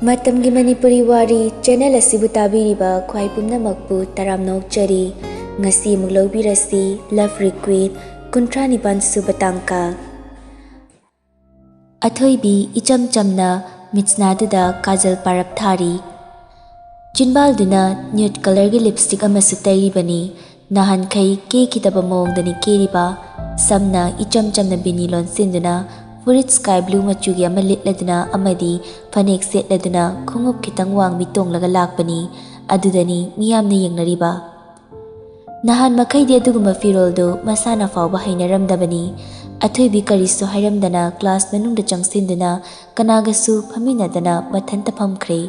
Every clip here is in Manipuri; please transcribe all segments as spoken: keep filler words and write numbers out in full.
ꯃꯇꯝꯒꯤ ꯃꯅꯤꯄꯨꯔꯤ ꯋꯥꯔꯤ ꯆꯦꯅꯦꯜ ꯑꯁꯤꯕꯨ ꯇꯥꯕꯤꯔꯤꯕ ꯈ꯭ꯋꯥꯏ ꯄꯨꯝꯅꯃꯛꯄꯨ ꯇꯔꯥꯝꯅ ꯑꯣꯛꯆꯔꯤ꯫ ꯉꯁꯤ ꯑꯃꯨꯛ ꯂꯧꯕꯤꯔꯁꯤ Love Requiem ꯀꯨꯟꯊ꯭ꯔꯥ ꯅꯤꯄꯥꯟ ꯁꯨꯕ ꯇꯥꯡꯀꯛ꯫ ꯑꯊꯣꯏꯕꯤ ꯏꯆꯝ ꯆꯝꯅ ꯃꯤꯠꯁꯅꯥꯗꯨꯗ ꯀꯥꯖꯜ ꯄꯥꯔꯞ ꯊꯥꯔꯤ꯫ ꯆꯤꯟꯕꯥꯜꯗꯨꯅ ꯅ꯭ꯌꯨꯠ ꯀꯂꯔꯒꯤ ꯂꯤꯞꯁꯇꯤꯛ ꯑꯃꯁꯨ ꯇꯩꯔꯤꯕꯅꯤ꯫ ꯅꯍꯥꯟꯈꯩ ꯀꯦꯈꯤꯗꯕ ꯃꯑꯣꯡꯗꯅꯤ ꯀꯦꯔꯤꯕ꯫ ꯁꯝꯅ ꯏꯆꯝ ꯆꯝꯅ ꯕꯤꯅꯤ ꯂꯣꯟꯁꯤꯟꯗꯨꯅ ꯐꯨꯔꯤꯠ ꯁ꯭ꯀꯥꯏ ꯕ꯭ꯂꯨ ꯃꯆꯨꯒꯤ ꯑꯃ ꯂꯤꯠꯂꯗꯨꯅ ꯑꯃꯗꯤ ꯐꯅꯦꯛ ꯁꯦꯠꯂꯗꯨꯅ ꯈꯣꯡꯎꯞ ꯈꯤꯇꯪ ꯋꯥꯡꯕꯤ ꯇꯣꯡꯂꯒ ꯂꯥꯛꯄꯅꯤ꯫ ꯑꯗꯨꯗꯅꯤ ꯃꯤꯌꯥꯝꯅ ꯌꯦꯡꯅꯔꯤꯕ꯫ ꯅꯍꯥꯟ ꯃꯈꯩꯗꯤ ꯑꯗꯨꯒꯨꯝꯕ ꯐꯤꯔꯣꯜꯗꯨ ꯃꯁꯥꯅ ꯐꯥꯎꯕ ꯍꯩꯅꯔꯝꯗꯗꯕꯅꯤ꯫ ꯑꯊꯣꯏꯕꯤ ꯀꯔꯤꯁꯨ ꯍꯥꯏꯔꯝꯗꯅ ꯀ꯭ꯂꯥꯁ ꯃꯅꯨꯡꯗ ꯆꯪꯁꯤꯟꯗꯨꯅ ꯀꯅꯥꯒꯁꯨ ꯐꯝꯃꯤꯟꯅꯗꯅ ꯃꯊꯟꯇ ꯐꯝꯈ꯭ꯔꯦ꯫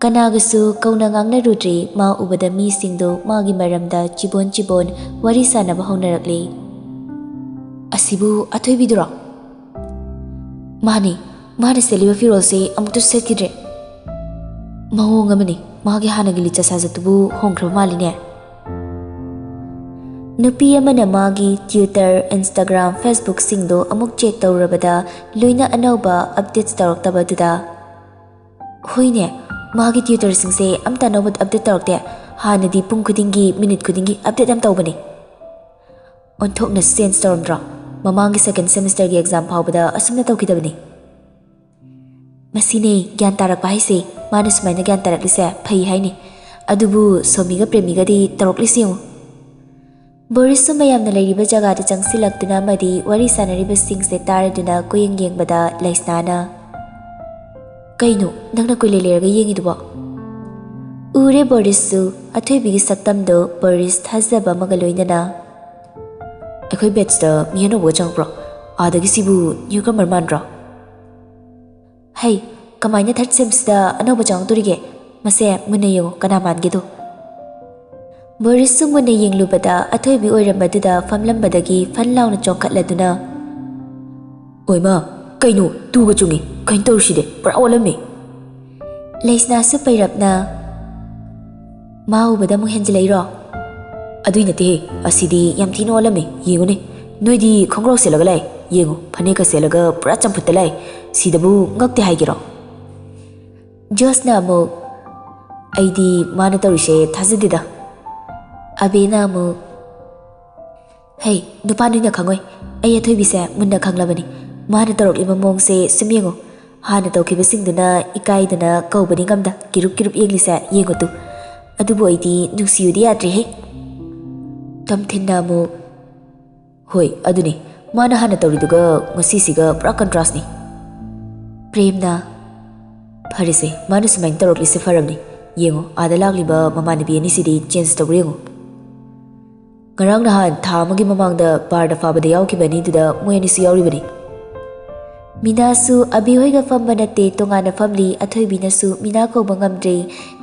ꯀꯅꯥꯒꯁꯨ ꯀꯧꯅ ꯉꯥꯡꯅꯔꯨꯗ꯭ꯔꯦ꯫ ꯃꯥ ꯎꯕꯗ ꯃꯤꯁꯤꯡꯗꯨ ꯃꯥꯒꯤ ꯃꯔꯝꯗ ꯆꯤꯕꯣꯟ ꯆꯤꯕꯣꯟ ꯋꯥꯔꯤ ꯁꯥꯟꯅꯕ ꯍꯧꯅꯔꯛꯂꯦ꯫ "ꯑꯁꯤꯕꯨ ꯑꯊꯣꯏꯕꯤꯗꯨꯔꯣ?" "ꯃꯥꯅꯤ, ꯃꯥꯅ ꯁꯦꯠꯂꯤꯕ ꯐꯤꯔꯣꯜꯁꯦ ꯑꯃꯨꯛꯇꯁꯨ ꯁꯦꯠꯈꯤꯗ꯭ꯔꯦ꯫ ꯃꯑꯣꯡ ꯑꯃꯅꯤ, ꯃꯥꯒꯤ ꯍꯥꯟꯅꯒꯤ ꯂꯤꯆꯠ ꯁꯥꯖꯠꯇꯨꯕꯨ ꯍꯣꯡꯈ꯭ꯔꯕ ꯃꯥꯜꯂꯤꯅꯦ꯫" ꯅꯨꯄꯤ ꯑꯃꯅ ꯃꯥꯒꯤ Twitter, Instagram, Facebook ꯁꯤꯡꯗꯨ ꯑꯃꯨꯛ ꯆꯦꯛ ꯇꯧꯔꯨꯔꯕꯗ ꯂꯣꯏꯅ ꯑꯅꯧꯕ ꯑꯞꯗꯦꯠꯁ ꯇꯧꯔꯛꯇꯕꯗꯨꯗ, "ꯍꯣꯏꯅꯦ, ꯃꯥꯒꯤ Twitterꯁꯤꯡꯁꯦ ꯑꯝꯇ ꯑꯅꯧꯕ ꯑꯞꯗꯦꯠ ꯇꯧꯔꯛꯇꯦ꯫ ꯍꯥꯟꯅꯗꯤ ꯄꯨꯡ ꯈꯨꯗꯤꯡꯒꯤ, ꯃꯤꯅꯤꯠ ꯈꯨꯗꯤꯡꯒꯤ ꯑꯞꯗꯦꯠ ꯌꯥꯝ ꯇꯧꯕꯅꯦ꯫ ꯑꯣꯟꯊꯣꯛꯅ ꯆꯦꯟꯖ ꯇꯧꯔꯝꯗ꯭ꯔꯣ? ꯃꯃꯥꯡꯒꯤ ꯁꯦꯀꯦꯟ ꯁꯦꯃꯤꯁꯇꯔꯒꯤ ꯑꯦꯛꯖꯥꯝ ꯐꯥꯎꯕꯗ ꯑꯁꯨꯝꯅ ꯇꯧꯈꯤꯗꯕꯅꯤ꯫" "ꯃꯁꯤꯅꯦ ꯒ꯭ꯌꯥꯟ ꯇꯥꯔꯛꯄ ꯍꯥꯏꯁꯦ꯫ ꯃꯥꯅ ꯁꯨꯃꯥꯏꯅ ꯒ꯭ꯌꯥꯟ ꯇꯥꯔꯛꯂꯤꯁꯦ ꯐꯩ ꯍꯥꯏꯅꯤ꯫ ꯑꯗꯨꯕꯨ ꯁꯣꯃꯤꯒ ꯄ꯭ꯔꯦꯃꯤꯒꯗꯤ ꯇꯧꯔꯛꯂꯤꯁꯤ ꯌꯦꯡꯉꯨ꯫" ꯕꯣꯔꯤꯁꯁꯨ ꯃꯌꯥꯝꯅ ꯂꯩꯔꯤꯕ ꯖꯒꯥꯗ ꯆꯪꯁꯤꯜꯂꯛꯇꯨꯅ ꯑꯃꯗꯤ ꯋꯥꯔꯤ ꯁꯥꯟꯅꯔꯤꯕꯁꯤꯡꯁꯦ ꯇꯥꯔꯗꯨꯅ ꯀꯣꯌꯦꯡ ꯌꯦꯡꯕꯗ ꯂꯩꯁꯅꯥꯅ, "ꯀꯩꯅꯣ ꯅꯪꯅ ꯀꯨꯏꯂꯩ ꯂꯩꯔꯒ ꯌꯦꯡꯉꯤꯗꯨꯕꯣ?" ꯎꯔꯦ ꯕꯣꯔꯤꯁꯁꯨ꯫ ꯑꯊꯣꯏꯕꯤꯒꯤ ꯁꯛꯇꯝꯗꯣ ꯕꯣꯔꯤꯁ ꯊꯥꯖꯕ ꯑꯃꯒ ꯂꯣꯏꯅꯅ, "ꯑꯩꯈꯣꯏ ꯕꯦꯠꯁꯇ ꯃꯤ ꯑꯅꯧꯕꯒ ꯆꯪꯉꯛꯄ꯭ꯔꯣ? ꯑꯥꯗꯒꯤ ꯁꯤꯕꯨ ꯅ꯭ꯌꯨ ꯀꯃꯔ ꯃꯥꯟꯗ꯭ꯔꯣ?" "ꯍꯩ, ꯀꯃꯥꯏꯅ ꯊꯥꯔꯠ ꯁꯦꯝꯁꯤꯗ ꯑꯅꯧꯕ ꯆꯪꯉꯛꯇꯣꯔꯤꯒꯦ? ꯃꯁꯦ ꯃꯨꯟꯅ ꯌꯦꯡꯉꯨ, ꯀꯅꯥ ꯃꯥꯟꯒꯦꯗꯣ?" ꯕꯣꯔꯤꯁꯁꯨ ꯃꯨꯟꯅ ꯌꯦꯡꯂꯨꯕꯗ ꯑꯊꯣꯏꯕꯤ ꯑꯣꯏꯔꯝꯕꯗꯨꯗ ꯐꯝꯂꯝꯕꯗꯒꯤ ꯐꯟ ꯂꯥꯎꯅ ꯆꯣꯡꯈꯠꯂꯗꯨꯅ, "ꯑꯣꯏꯃ, ꯀꯩꯅꯣ ꯇꯨꯒ ꯆꯨꯡꯉꯤ? ꯀꯩꯅꯣ ꯇꯧꯔꯤꯁꯤꯗꯤ? ꯄꯨꯔꯥ ꯑꯣꯜꯂꯝꯃꯤ꯫" ꯂꯩꯁꯅꯥꯁꯨ ꯄꯩꯔꯞꯅ, "ꯃꯥ ꯎꯕꯗ ꯑꯃꯨꯛ ꯍꯦꯟꯖꯤꯜꯂꯛꯏꯔꯣ?" "ꯑꯗꯨꯏ ꯅꯠꯇꯦꯍꯦ, ꯑꯁꯤꯗꯤ ꯌꯥꯝ ꯊꯤꯅ ꯑꯣꯜꯂꯝꯃꯤ꯫ ꯌꯦꯡꯉꯨꯅꯦ, ꯅꯣꯏꯗꯤ ꯈꯣꯡꯒ꯭ꯔꯥꯎ ꯁꯦꯠꯂꯒ ꯂꯥꯛꯑꯦ, ꯌꯦꯡꯉꯨ, ꯐꯅꯦꯛꯀ ꯁꯦꯠꯂꯒ ꯄꯨꯔꯥ ꯆꯝꯐꯨꯠꯇ ꯂꯥꯛꯑꯦ꯫ ꯁꯤꯗꯕꯨ ꯉꯛꯇꯦ ꯍꯥꯏꯒꯦꯔꯣ?" ꯖꯣꯁꯅ ꯑꯃꯨꯛ, "ꯑꯩꯗꯤ ꯃꯥꯅ ꯇꯧꯔꯤꯁꯦ ꯊꯥꯖꯗꯦꯗ꯫" ꯑꯕꯤꯅ ꯑꯃꯨꯛ, "ꯍꯩ, ꯅꯨꯄꯥ ꯅꯣꯏꯅ ꯈꯪꯉꯣꯏ꯫ ꯑꯩ ꯑꯊꯣꯏꯕꯤꯁꯦ ꯃꯨꯟꯅ ꯈꯪꯂꯕꯅꯤ꯫ ꯃꯥꯅ ꯇꯧꯔꯛꯂꯤꯕ ꯃꯑꯣꯡꯁꯦ ꯁꯨꯝ ꯌꯦꯡꯉꯨ꯫ ꯍꯥꯟꯅ ꯇꯧꯈꯤꯕꯁꯤꯡꯗꯨꯅ ꯏꯀꯥꯏꯗꯅ ꯀꯧꯕꯗꯤ ꯉꯝꯗ ꯀꯤꯔꯨꯞ ꯀꯤꯔꯨꯞ ꯌꯦꯡꯂꯤꯁꯦ ꯌꯦꯡꯉꯨ ꯇꯨ꯫ ꯑꯗꯨꯕꯨ ꯑꯩꯗꯤ ꯅꯨꯡꯁꯤꯌꯨꯗꯤ ꯌꯥꯗ꯭ꯔꯦꯍꯦ꯫" ꯇꯝꯊꯤꯟꯅ ꯑꯃꯨꯛ, "ꯍꯣꯏ, ꯑꯗꯨꯅꯤ꯫ ꯃꯥꯅ ꯍꯥꯟꯅ ꯇꯧꯔꯤꯗꯨꯒ ꯉꯁꯤꯁꯤꯒ ꯄꯨꯔꯥ contrastꯅꯤ꯫" ꯄ꯭ꯔꯦꯝꯅ, "ꯐꯔꯦꯁꯦ, ꯃꯥꯅ ꯁꯨꯃꯥꯏꯅ ꯇꯧꯔꯛꯂꯤꯁꯦ ꯐꯔꯕꯅꯤ꯫ ꯌꯦꯡꯉꯣ, ꯑꯥꯗ ꯂꯥꯛꯂꯤꯕ ꯃꯃꯥꯟꯅꯕꯤ ꯑꯅꯤꯁꯤꯗꯤ change ꯇꯧꯕ꯭ꯔꯥ ꯌꯦꯡꯉꯣ꯫ ꯉꯔꯥꯡ ꯅꯍꯥꯟ ꯊꯥ ꯑꯃꯒꯤ ꯃꯃꯥꯡꯗ ꯕꯥꯔꯗ ꯐꯥꯕꯗ ꯌꯥꯎꯈꯤꯕ ꯑꯅꯤꯗꯨꯗ ꯃꯣꯏ ꯑꯅꯤꯁꯨ ꯌꯥꯎꯔꯤꯕꯅꯤ꯫" ꯃꯤꯅꯥꯁꯨ ꯑꯕꯤ ꯍꯣꯏꯒ ꯐꯝꯕ ꯅꯠꯇꯦ, ꯇꯣꯉꯥꯟꯅ ꯐꯝꯂꯤ꯫ ꯑꯊꯣꯏꯕꯤꯅꯁꯨ ꯃꯤꯅꯥ ꯀꯧꯕ ꯉꯝꯗ꯭ꯔꯦ꯫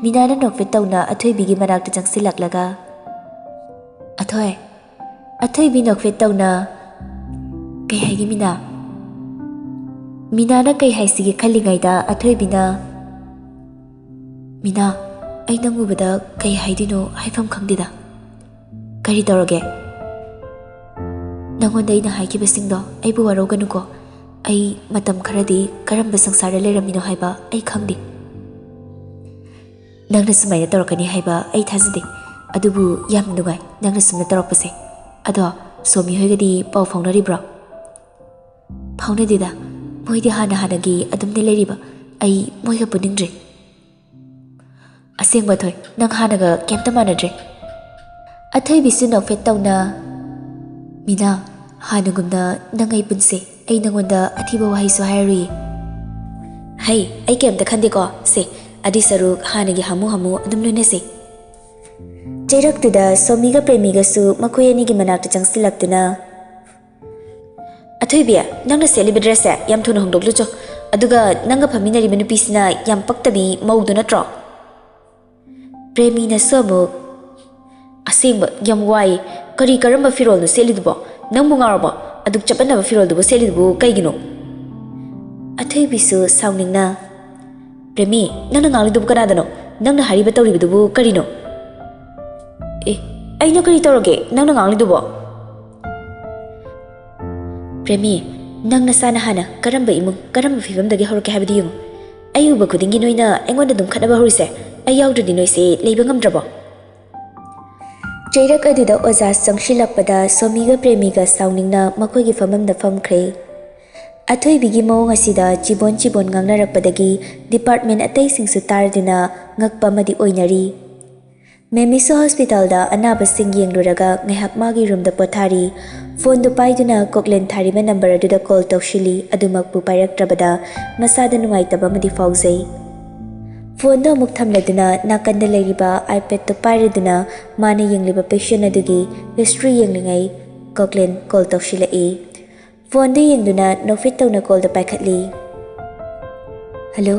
ꯃꯤꯅꯥꯅ ꯅꯣꯛꯐꯦꯠ ꯇꯧꯅ ꯑꯊꯣꯏꯕꯤꯒꯤ ꯃꯅꯥꯛꯇ ꯆꯪꯁꯤꯜꯂꯛꯂꯒ, "ꯑꯊꯣꯏ꯫" ꯑꯊꯣꯏꯕꯤ ꯅꯣꯛꯐꯦꯠ ꯇꯧꯅ, "ꯀꯩ ꯍꯥꯏꯒꯦ ꯃꯤꯅꯥ?" ꯃꯤꯅꯥꯅ ꯀꯩ ꯍꯥꯏꯁꯤꯒꯦ ꯈꯜꯂꯤꯉꯩꯗ ꯑꯊꯣꯏꯕꯤꯅ, "ꯃꯤꯅꯥ, ꯑꯩ ꯅꯪ ꯎꯕꯗ ꯀꯩ ꯍꯥꯏꯗꯣꯏꯅꯣ ꯍꯥꯏꯐꯝ ꯈꯪꯗꯦꯗ꯫" "ꯀꯔꯤ ꯇꯧꯔꯒꯦ?" "ꯅꯪꯉꯣꯟꯗ ꯑꯩꯅ ꯍꯥꯏꯈꯤꯕꯁꯤꯡꯗꯣ ꯑꯩꯕꯨ ꯋꯥꯔꯧꯒꯅꯨꯀꯣ꯫ ꯑꯩ ꯃꯇꯝ ꯈꯔꯗꯤ ꯀꯔꯝꯕ ꯁꯪꯁꯥꯔꯗ ꯂꯩꯔꯝꯃꯤꯅꯣ ꯍꯥꯏꯕ ꯑꯩ ꯈꯪꯗꯦ꯫ ꯅꯪꯅ ꯁꯨꯃꯥꯏꯅ ꯇꯧꯔꯛꯀꯅꯤ ꯍꯥꯏꯕ ꯑꯩ ꯊꯥꯖꯗꯦ꯫ ꯑꯗꯨꯕꯨ ꯌꯥꯝ ꯅꯨꯡꯉꯥꯏ ꯅꯪꯅ ꯁꯨꯝꯅ ꯇꯧꯔꯛꯄꯁꯦ꯫ ꯑꯗꯣ ꯁꯣꯃꯤ ꯍꯣꯏꯒꯗꯤ ꯄꯥꯎ ꯐꯥꯎꯅꯔꯤꯕ꯭ꯔꯣ?" "ꯐꯥꯎꯅꯗꯦꯗ꯫ ꯃꯣꯏꯗꯤ ꯍꯥꯟꯅ ꯍꯥꯟꯅꯒꯤ ꯑꯗꯨꯝꯅꯦ ꯂꯩꯔꯤꯕ꯫ ꯑꯩ ꯃꯣꯏꯒ ꯄꯨꯅꯤꯡꯗ꯭ꯔꯦ꯫" "ꯑꯁꯦꯡꯕ ꯑꯊꯣꯏ, ꯅꯪ ꯍꯥꯟꯅꯒ ꯀꯩꯝꯇ ꯃꯥꯟꯅꯗ꯭ꯔꯦ꯫" ꯑꯊꯣꯏꯕꯤꯁꯨ ꯅꯣꯛꯐꯦꯠ ꯇꯧꯅ, "ꯃꯤꯅꯥ, ꯍꯥꯟꯅꯒꯨꯝꯅ ꯅꯪ ꯑꯩ ꯄꯨꯟꯁꯦ꯫ ꯑꯩ ꯅꯪꯉꯣꯟꯗ ꯑꯊꯤꯕ ꯋꯥꯍꯩꯁꯨ ꯍꯥꯏꯔꯔꯨꯏ꯫" "ꯍꯩ, ꯑꯩ ꯀꯩꯝꯇ ꯈꯟꯗꯦꯀꯣ꯫ ꯁꯦ, ꯑꯗꯨꯏ ꯁꯔꯨꯛ ꯍꯥꯟꯅꯒꯤ ꯍꯥꯃꯨ ꯍꯥꯃꯨ ꯑꯗꯨꯝ ꯂꯣꯏꯅꯁꯦ꯫" ꯆꯩꯔꯛꯇꯨꯗ ꯁꯣꯃꯤꯒ ꯄ꯭ꯔꯦꯃꯤꯒꯁꯨ ꯃꯈꯣꯏ ꯑꯅꯤꯒꯤ ꯃꯅꯥꯛꯇ ꯆꯪꯁꯤꯜꯂꯛꯇꯨꯅ, "ꯑꯊꯣꯏꯕꯤ, ꯅꯪꯅ ꯁꯦꯠꯂꯤꯕ dressꯁꯦ ꯌꯥꯝ ꯊꯨꯅ ꯍꯣꯡꯗꯣꯛꯂꯨꯆꯣ꯫ ꯑꯗꯨꯒ ꯅꯪꯒ ꯐꯝꯃꯤꯟꯅꯔꯤꯕ ꯅꯨꯄꯤꯁꯤꯅ ꯌꯥꯝ ꯄꯛꯇꯕꯤ ꯃꯧꯗꯨ ꯅꯠꯇ꯭ꯔꯣ?" ꯄ꯭ꯔꯦꯃꯤꯅꯁꯨ ꯑꯃꯨꯛ, "ꯑꯁꯦꯡꯕ ꯌꯥꯝ ꯋꯥꯏꯌꯦ꯫ ꯀꯔꯤ ꯀꯔꯝꯕ ꯐꯤꯔꯣꯜꯅꯣ ꯁꯦꯠꯂꯤꯗꯨꯕꯣ? ꯅꯪꯕꯨ ꯉꯥꯎꯔꯕꯣ? ꯑꯗꯨꯛ ꯆꯞ ꯃꯥꯟꯅꯕ ꯐꯤꯔꯣꯜꯗꯨꯕꯨ ꯁꯦꯠꯂꯤꯗꯨꯕꯨ ꯀꯩꯒꯤꯅꯣ?" ꯑꯊꯣꯏꯕꯤꯁꯨ ꯁꯥꯎꯅꯤꯡꯅ, "ꯄ꯭ꯔꯦꯃꯤ, ꯅꯪꯅ ꯉꯥꯡꯂꯤꯗꯨꯕꯨ ꯀꯅꯥꯗꯅꯣ? ꯅꯪꯅ ꯍꯥꯏꯔꯤꯕ ꯇꯧꯔꯤꯕꯗꯨꯕꯨ ꯀꯔꯤꯅꯣ?" "ꯑꯦ, ꯑꯩꯅ ꯀꯔꯤ ꯇꯧꯔꯒꯦ ꯅꯪꯅ ꯉꯥꯡꯂꯤꯗꯨꯕꯣ?" "ꯄ꯭ꯔꯦꯃꯤ, ꯅꯪ ꯅꯁꯥꯅ ꯍꯥꯟꯅ ꯀꯔꯝꯕ ꯏꯃꯨꯡ, ꯀꯔꯝꯕ ꯐꯤꯕꯝꯗꯒꯤ ꯍꯧꯔꯛꯀꯦ ꯍꯥꯏꯕꯗꯨ ꯌꯦꯡꯉꯨ꯫ ꯑꯩ ꯎꯕ ꯈꯨꯗꯤꯡꯒꯤ ꯅꯣꯏꯅ ꯑꯩꯉꯣꯟꯗ ꯑꯗꯨꯝ ꯈꯠꯅꯕ ꯍꯧꯔꯤꯁꯦ? ꯑꯩ ꯌꯥꯎꯗ꯭ꯔꯗꯤ ꯅꯣꯏꯁꯦ ꯂꯩꯕ ꯉꯝꯗ꯭ꯔꯕꯣ? ꯆꯩꯔꯛ ꯑꯗꯨꯗ ꯑꯣꯖꯥ ꯆꯪꯁꯤꯜꯂꯛꯄꯗ ꯁꯣꯃꯤꯒ ꯄ꯭ꯔꯦꯃꯤꯒ ꯁꯥꯎꯅꯤꯡꯅ ꯃꯈꯣꯏꯒꯤ ꯐꯝꯐꯝꯗ ꯐꯝꯈ꯭ꯔꯦ꯫ ꯑꯊꯣꯏꯕꯤꯒꯤ ꯃꯑꯣꯡ ꯑꯁꯤꯗ ꯆꯤꯕꯣꯟ ꯆꯤꯕꯣꯟ ꯉꯥꯡꯅꯔꯛꯄꯗꯒꯤ ꯗꯤꯄꯥꯔꯠꯃꯦꯟ ꯑꯇꯩꯁꯤꯡꯁꯨ ꯇꯥꯔꯗꯨꯅ ꯉꯛꯄ ꯑꯃꯗꯤ ꯑꯣꯏꯅꯔꯤ꯫ ꯃꯦꯃꯤꯁꯨ ꯍꯣꯁꯄꯤꯇꯥꯜꯗ ꯑꯅꯥꯕꯁꯤꯡ ꯌꯦꯡꯂꯨꯔꯒ ꯉꯥꯏꯍꯥꯛ ꯃꯥꯒꯤ ꯔꯨꯝꯗ ꯄꯣꯊꯥꯔꯤ꯫ ꯐꯣꯟꯗꯨ ꯄꯥꯏꯗꯨꯅ ꯀꯣꯛꯂꯦꯟ ꯊꯥꯔꯤꯕ ꯅꯝꯕꯔ ꯑꯗꯨꯗ ꯀꯣꯜ ꯇꯧꯁꯤꯜꯂꯤ, ꯑꯗꯨꯃꯛꯄꯨ ꯄꯥꯏꯔꯛꯇ꯭ꯔꯕꯗ ꯃꯁꯥꯗ ꯅꯨꯡꯉꯥꯏꯇꯕ ꯑꯃꯗꯤ ꯐꯥꯎꯖꯩ꯫ ꯐꯣꯟꯗꯣ ꯑꯃꯨꯛ ꯊꯝꯂꯗꯨꯅ ꯅꯥꯀꯟꯗ ꯂꯩꯔꯤꯕ ꯑꯥꯏꯄꯦꯗꯇꯨ ꯄꯥꯏꯔꯗꯨꯅ ꯃꯥꯅ ꯌꯦꯡꯂꯤꯕ ꯄꯦꯁꯦꯟ ꯑꯗꯨꯒꯤ ꯍꯤꯁꯇ꯭ꯔꯤ ꯌꯦꯡꯂꯤꯉꯩ ꯀꯣꯛꯂꯦꯟ ꯀꯣꯜ ꯇꯧꯁꯤꯜꯂꯛꯏ꯫ ꯐꯣꯟꯗꯨ ꯌꯦꯡꯗꯨꯅ ꯅꯣꯛꯐꯦꯠ ꯇꯧꯅ ꯀꯣꯜꯗꯨ ꯄꯥꯏꯈꯠꯂꯤ꯫ "ꯍꯜꯂꯣ?"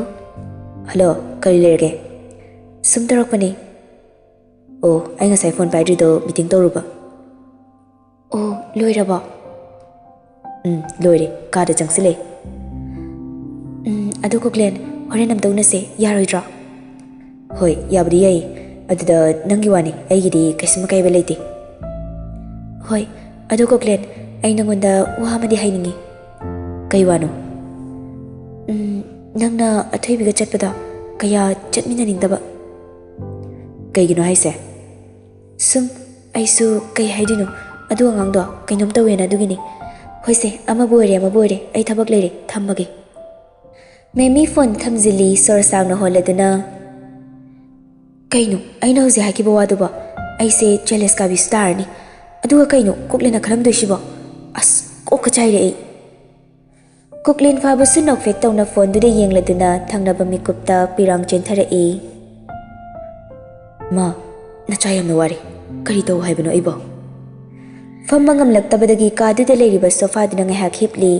"ꯍꯜꯂꯣ, ꯀꯔꯤ ꯂꯩꯔꯒꯦ?" "ꯁꯨꯝ ꯇꯧꯔꯛꯄꯅꯦ꯫" "ꯑꯣ, ꯑꯩ ꯉꯁꯥꯏ ꯐꯣꯟ ꯄꯥꯏꯗ꯭ꯔꯤꯗꯣ ꯃꯤꯇꯤꯡ ꯇꯧꯔꯨꯕ꯫" "ꯑꯣ, ꯂꯣꯏꯔꯕꯣ?" "ꯎꯝ, ꯂꯣꯏꯔꯦ, ꯀꯥꯗ ꯆꯪꯁꯤꯜꯂꯦ꯫" "ꯎꯝ, ꯑꯗꯣ ꯀꯣꯛꯂꯦꯟ, ꯍꯣꯔꯦꯟ ꯑꯃꯨꯛꯇ ꯎꯅꯁꯦ, ꯌꯥꯔꯣꯏꯗ꯭ꯔꯣ?" "ꯍꯣꯏ, ꯌꯥꯕꯨꯗꯤ ꯌꯥꯏꯌꯦ, ꯑꯗꯨꯗ ꯅꯪꯒꯤ ꯋꯥꯅꯤ, ꯑꯩꯒꯤꯗꯤ ꯀꯩꯁꯨꯝ ꯑꯀꯥꯏꯕ ꯂꯩꯇꯦ꯫" "ꯍꯣꯏ, ꯑꯗꯣ ꯀꯣꯛꯂꯦꯟ, ꯑꯩ ꯅꯉꯣꯟꯗ ꯋꯥ ꯑꯃꯗꯤ ꯍꯥꯏꯅꯤꯡꯉꯤ꯫" "ꯀꯩ ꯋꯥꯅꯣ?" "ꯎꯝ, ꯅꯪꯅ ꯑꯊꯣꯏꯕꯤꯒ ꯆꯠꯄꯗꯣ ꯀꯌꯥ ꯆꯠꯃꯤꯟꯅꯅꯤꯡꯗꯕ꯫" "ꯀꯩꯒꯤꯅꯣ ꯍꯥꯏꯁꯦ?" "ꯁꯨꯝ, ꯑꯩꯁꯨ ꯀꯩ ꯍꯥꯏꯗꯣꯏꯅꯣ, ꯑꯗꯨ ꯑꯉꯥꯡꯗꯣ ꯀꯩꯅꯣꯝ ꯇꯧꯋꯦꯅ, ꯑꯗꯨꯒꯤꯅꯤ꯫" "ꯍꯣꯏꯁꯦ, ꯑꯃꯕꯨ ꯑꯣꯏꯔꯦ ꯑꯃꯕꯨ ꯑꯣꯏꯔꯦ, ꯑꯩ ꯊꯕꯛ ꯂꯩꯔꯦ, ꯊꯝꯃꯒꯦ꯫" ꯃꯦꯃꯤ ꯐꯣꯟ ꯊꯝꯖꯤꯜꯂꯤ, ꯁꯣꯔ ꯁꯥꯡꯅ ꯍꯣꯜꯂꯗꯨꯅ, "ꯀꯩꯅꯣ ꯑꯩꯅ ꯍꯧꯖꯤꯛ ꯍꯥꯏꯈꯤꯕ ꯋꯥꯗꯨꯕꯣ? ꯑꯩꯁꯦ ꯖꯦꯂꯁ ꯀꯥꯕꯤꯁꯨ ꯇꯥꯔꯅꯤ꯫ ꯑꯗꯨꯒ ꯀꯩꯅꯣ ꯀꯣꯛꯂꯦꯟꯅ ꯈꯜꯂꯝꯗꯣꯏꯁꯤꯕꯣ? ꯑꯁ, ꯀꯣꯛꯀ ꯆꯥꯏꯔꯦ ꯑꯩ꯫" ꯀꯣꯛꯂꯦꯟ ꯐꯥꯕꯁꯨ ꯅꯣꯛꯐꯦꯠ ꯇꯧꯅ ꯐꯣꯟꯗꯨꯗ ꯌꯦꯡꯂꯗꯨꯅ ꯊꯪꯅꯕ ꯃꯤꯀꯨꯞꯇ ꯄꯤꯔꯥꯡ ꯆꯦꯟꯊꯔꯛꯏ꯫ "ꯃꯥ, ꯅꯆꯥ ꯌꯥꯝꯅ ꯋꯥꯔꯦ꯫ ꯀꯔꯤ ꯇꯧ ꯍꯥꯏꯕꯅꯣ ꯑꯩꯕꯣ?" ꯐꯝꯕ ꯉꯝꯂꯛꯇꯕꯗꯒꯤ ꯀꯥꯗꯨꯗ ꯂꯩꯔꯤꯕ ꯁꯣꯐꯥꯗꯨꯅ ꯉꯥꯏꯍꯥꯛ ꯍꯤꯞꯂꯤ꯫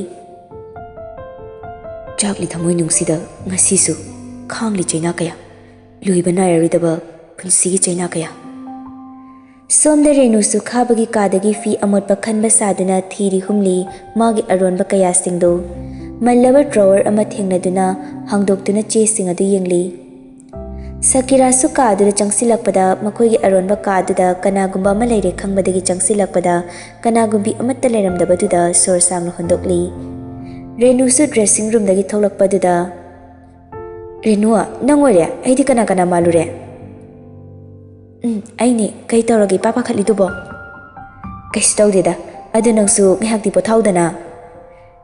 "ꯆꯥꯛꯂꯤ ꯊꯃꯣꯏ ꯅꯨꯡꯁꯤꯗ ꯉꯁꯤꯁꯨ ꯈꯥꯡꯂꯤ ꯆꯩꯅꯥ ꯀꯌꯥ, ꯂꯣꯏꯕ ꯅꯥꯏꯔꯔꯣꯏꯗꯕ ꯄꯨꯟꯁꯤꯒꯤ ꯆꯩꯅꯥ ꯀꯌꯥ꯫" ꯁꯣꯝꯗ ꯔꯦꯅꯨꯁꯨ ꯈꯥꯕꯒꯤ ꯀꯥꯗꯒꯤ ꯐꯤ ꯑꯃꯣꯠꯄ ꯈꯟꯕ ꯁꯥꯗꯨꯅ ꯊꯤꯔꯤ ꯍꯨꯝꯂꯤ ꯃꯥꯒꯤ ꯑꯔꯣꯟꯕ ꯀꯌꯥꯁꯤꯡꯗꯨ꯫ ꯃꯜꯂꯕ ꯗ꯭ꯔꯣꯋꯔ ꯑꯃ ꯊꯦꯡꯅꯗꯨꯅ ꯍꯥꯡꯗꯣꯛꯇꯨꯅ ꯆꯦꯁꯤꯡ ꯑꯗꯨ ꯌꯦꯡꯂꯤ꯫ ꯁꯀꯤꯔꯥꯁꯨ ꯀꯥ ꯑꯗꯨꯗ ꯆꯪꯁꯤꯜꯂꯛꯄꯗ ꯃꯈꯣꯏꯒꯤ ꯑꯔꯣꯟꯕ ꯀꯥ ꯑꯗꯨꯗ ꯀꯅꯥꯒꯨꯝꯕ ꯑꯃ ꯂꯩꯔꯦ ꯈꯪꯕꯗꯒꯤ ꯆꯪꯁꯤꯜꯂꯛꯄꯗ ꯀꯅꯥꯒꯨꯝꯕꯤ ꯑꯃꯠꯇ ꯂꯩꯔꯝꯗꯕꯗꯨꯗ ꯁꯣꯔ ꯁꯥꯡꯅ ꯍꯣꯟꯗꯣꯛꯂꯤ꯫ ꯔꯦꯅꯨꯁꯨ ꯗ꯭ꯔꯦꯁꯤꯡ ꯔꯨꯝꯗꯒꯤ ꯊꯣꯛꯂꯛꯄꯗꯨꯗ, ꯔꯦꯅꯨ, ꯅꯪ ꯑꯣꯏꯔꯦ? ꯑꯩꯗꯤ ꯀꯅꯥ ꯀꯅꯥ ꯃꯥꯜꯂꯨꯔꯦ? ꯎꯝ, ꯑꯩꯅꯦ꯫ ꯀꯩ ꯇꯧꯔꯒꯦ ꯏꯄꯥ ꯄꯥꯈꯠꯂꯤꯗꯨꯕꯣ? ꯀꯩꯁꯨ ꯇꯧꯗꯦꯗ꯫ ꯑꯗꯨ ꯅꯪꯁꯨ ꯉꯥꯏꯍꯥꯛꯇꯤ ꯄꯣꯊꯥꯎꯗꯅ꯫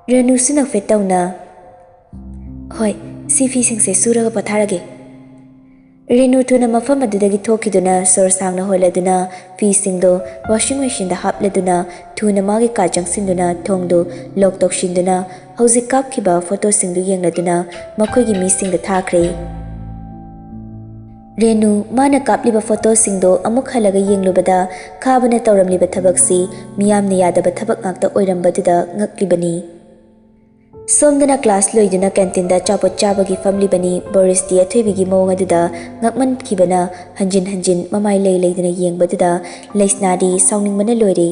ꯔꯦꯅꯨꯁꯨ ꯅꯣꯛꯐꯦꯠ ꯇꯧꯅ, "ꯍꯣꯏ, ꯁꯤ ꯐꯤꯁꯤꯡꯁꯦ ꯁꯨꯔꯒ ꯄꯣꯊꯥꯔꯒꯦ꯫" ꯔꯦꯅꯨ ꯊꯨꯅ ꯃꯐꯝ ꯑꯗꯨꯗꯒꯤ ꯊꯣꯛꯈꯤꯗꯨꯅ ꯁꯣꯔ ꯁꯥꯡꯅ ꯍꯣꯜꯂꯗꯨꯅ ꯐꯤꯁꯤꯡꯗꯣ ꯋꯥꯁꯤꯡ ꯃꯦꯁꯤꯟꯗ ꯍꯥꯞꯂꯗꯨꯅ ꯊꯨꯅ ꯃꯥꯒꯤ ꯀꯥ ꯆꯪꯁꯤꯟꯗꯨꯅ ꯊꯣꯡꯗꯨ ꯂꯣꯛ ꯇꯧꯁꯤꯟꯗꯨꯅ ꯍꯧꯖꯤꯛ ꯀꯥꯞꯈꯤꯕ ꯐꯣꯇꯣꯁꯤꯡꯗꯨ ꯌꯦꯡꯂꯗꯨꯅ ꯃꯈꯣꯏꯒꯤ ꯃꯤꯁꯤꯡꯗ ꯊꯥꯈ꯭ꯔꯦ꯫ ꯔꯦꯅꯨ ꯃꯥꯅ ꯀꯥꯞꯂꯤꯕ ꯐꯣꯇꯣꯁꯤꯡꯗꯣ ꯑꯃꯨꯛ ꯍꯜꯂꯒ ꯌꯦꯡꯂꯨꯕꯗ ꯈꯥꯕꯅ ꯇꯧꯔꯝꯂꯤꯕ ꯊꯕꯛꯁꯤ ꯃꯤꯌꯥꯝꯅ ꯌꯥꯗꯕ ꯊꯕꯛ ꯉꯥꯛꯇ ꯑꯣꯏꯔꯝꯕꯗꯨꯗ ꯉꯛꯂꯤꯕꯅꯤ꯫ ꯁꯣꯝꯗꯅ ꯀ꯭ꯂꯥꯁ ꯂꯣꯏꯗꯨꯅ ꯀꯦꯟꯇꯤꯟꯗ ꯑꯆꯥꯄꯣꯠ ꯆꯥꯕꯒꯤ ꯐꯝꯂꯤꯕꯅꯤ꯫ ꯕꯣꯔꯤꯁꯇꯤ ꯑꯊꯣꯏꯕꯤꯒꯤ ꯃꯑꯣꯡ ꯑꯗꯨꯗ ꯉꯛꯃꯟꯈꯤꯕꯅ ꯍꯟꯖꯤꯟ ꯍꯟꯖꯤꯟ ꯃꯃꯥꯏ ꯂꯩ ꯂꯩꯗꯨꯅ ꯌꯦꯡꯕꯗꯨꯗ ꯂꯩꯁꯅꯥꯗꯤ ꯁꯥꯎꯅꯤꯡꯕꯅ ꯂꯣꯏꯔꯦ꯫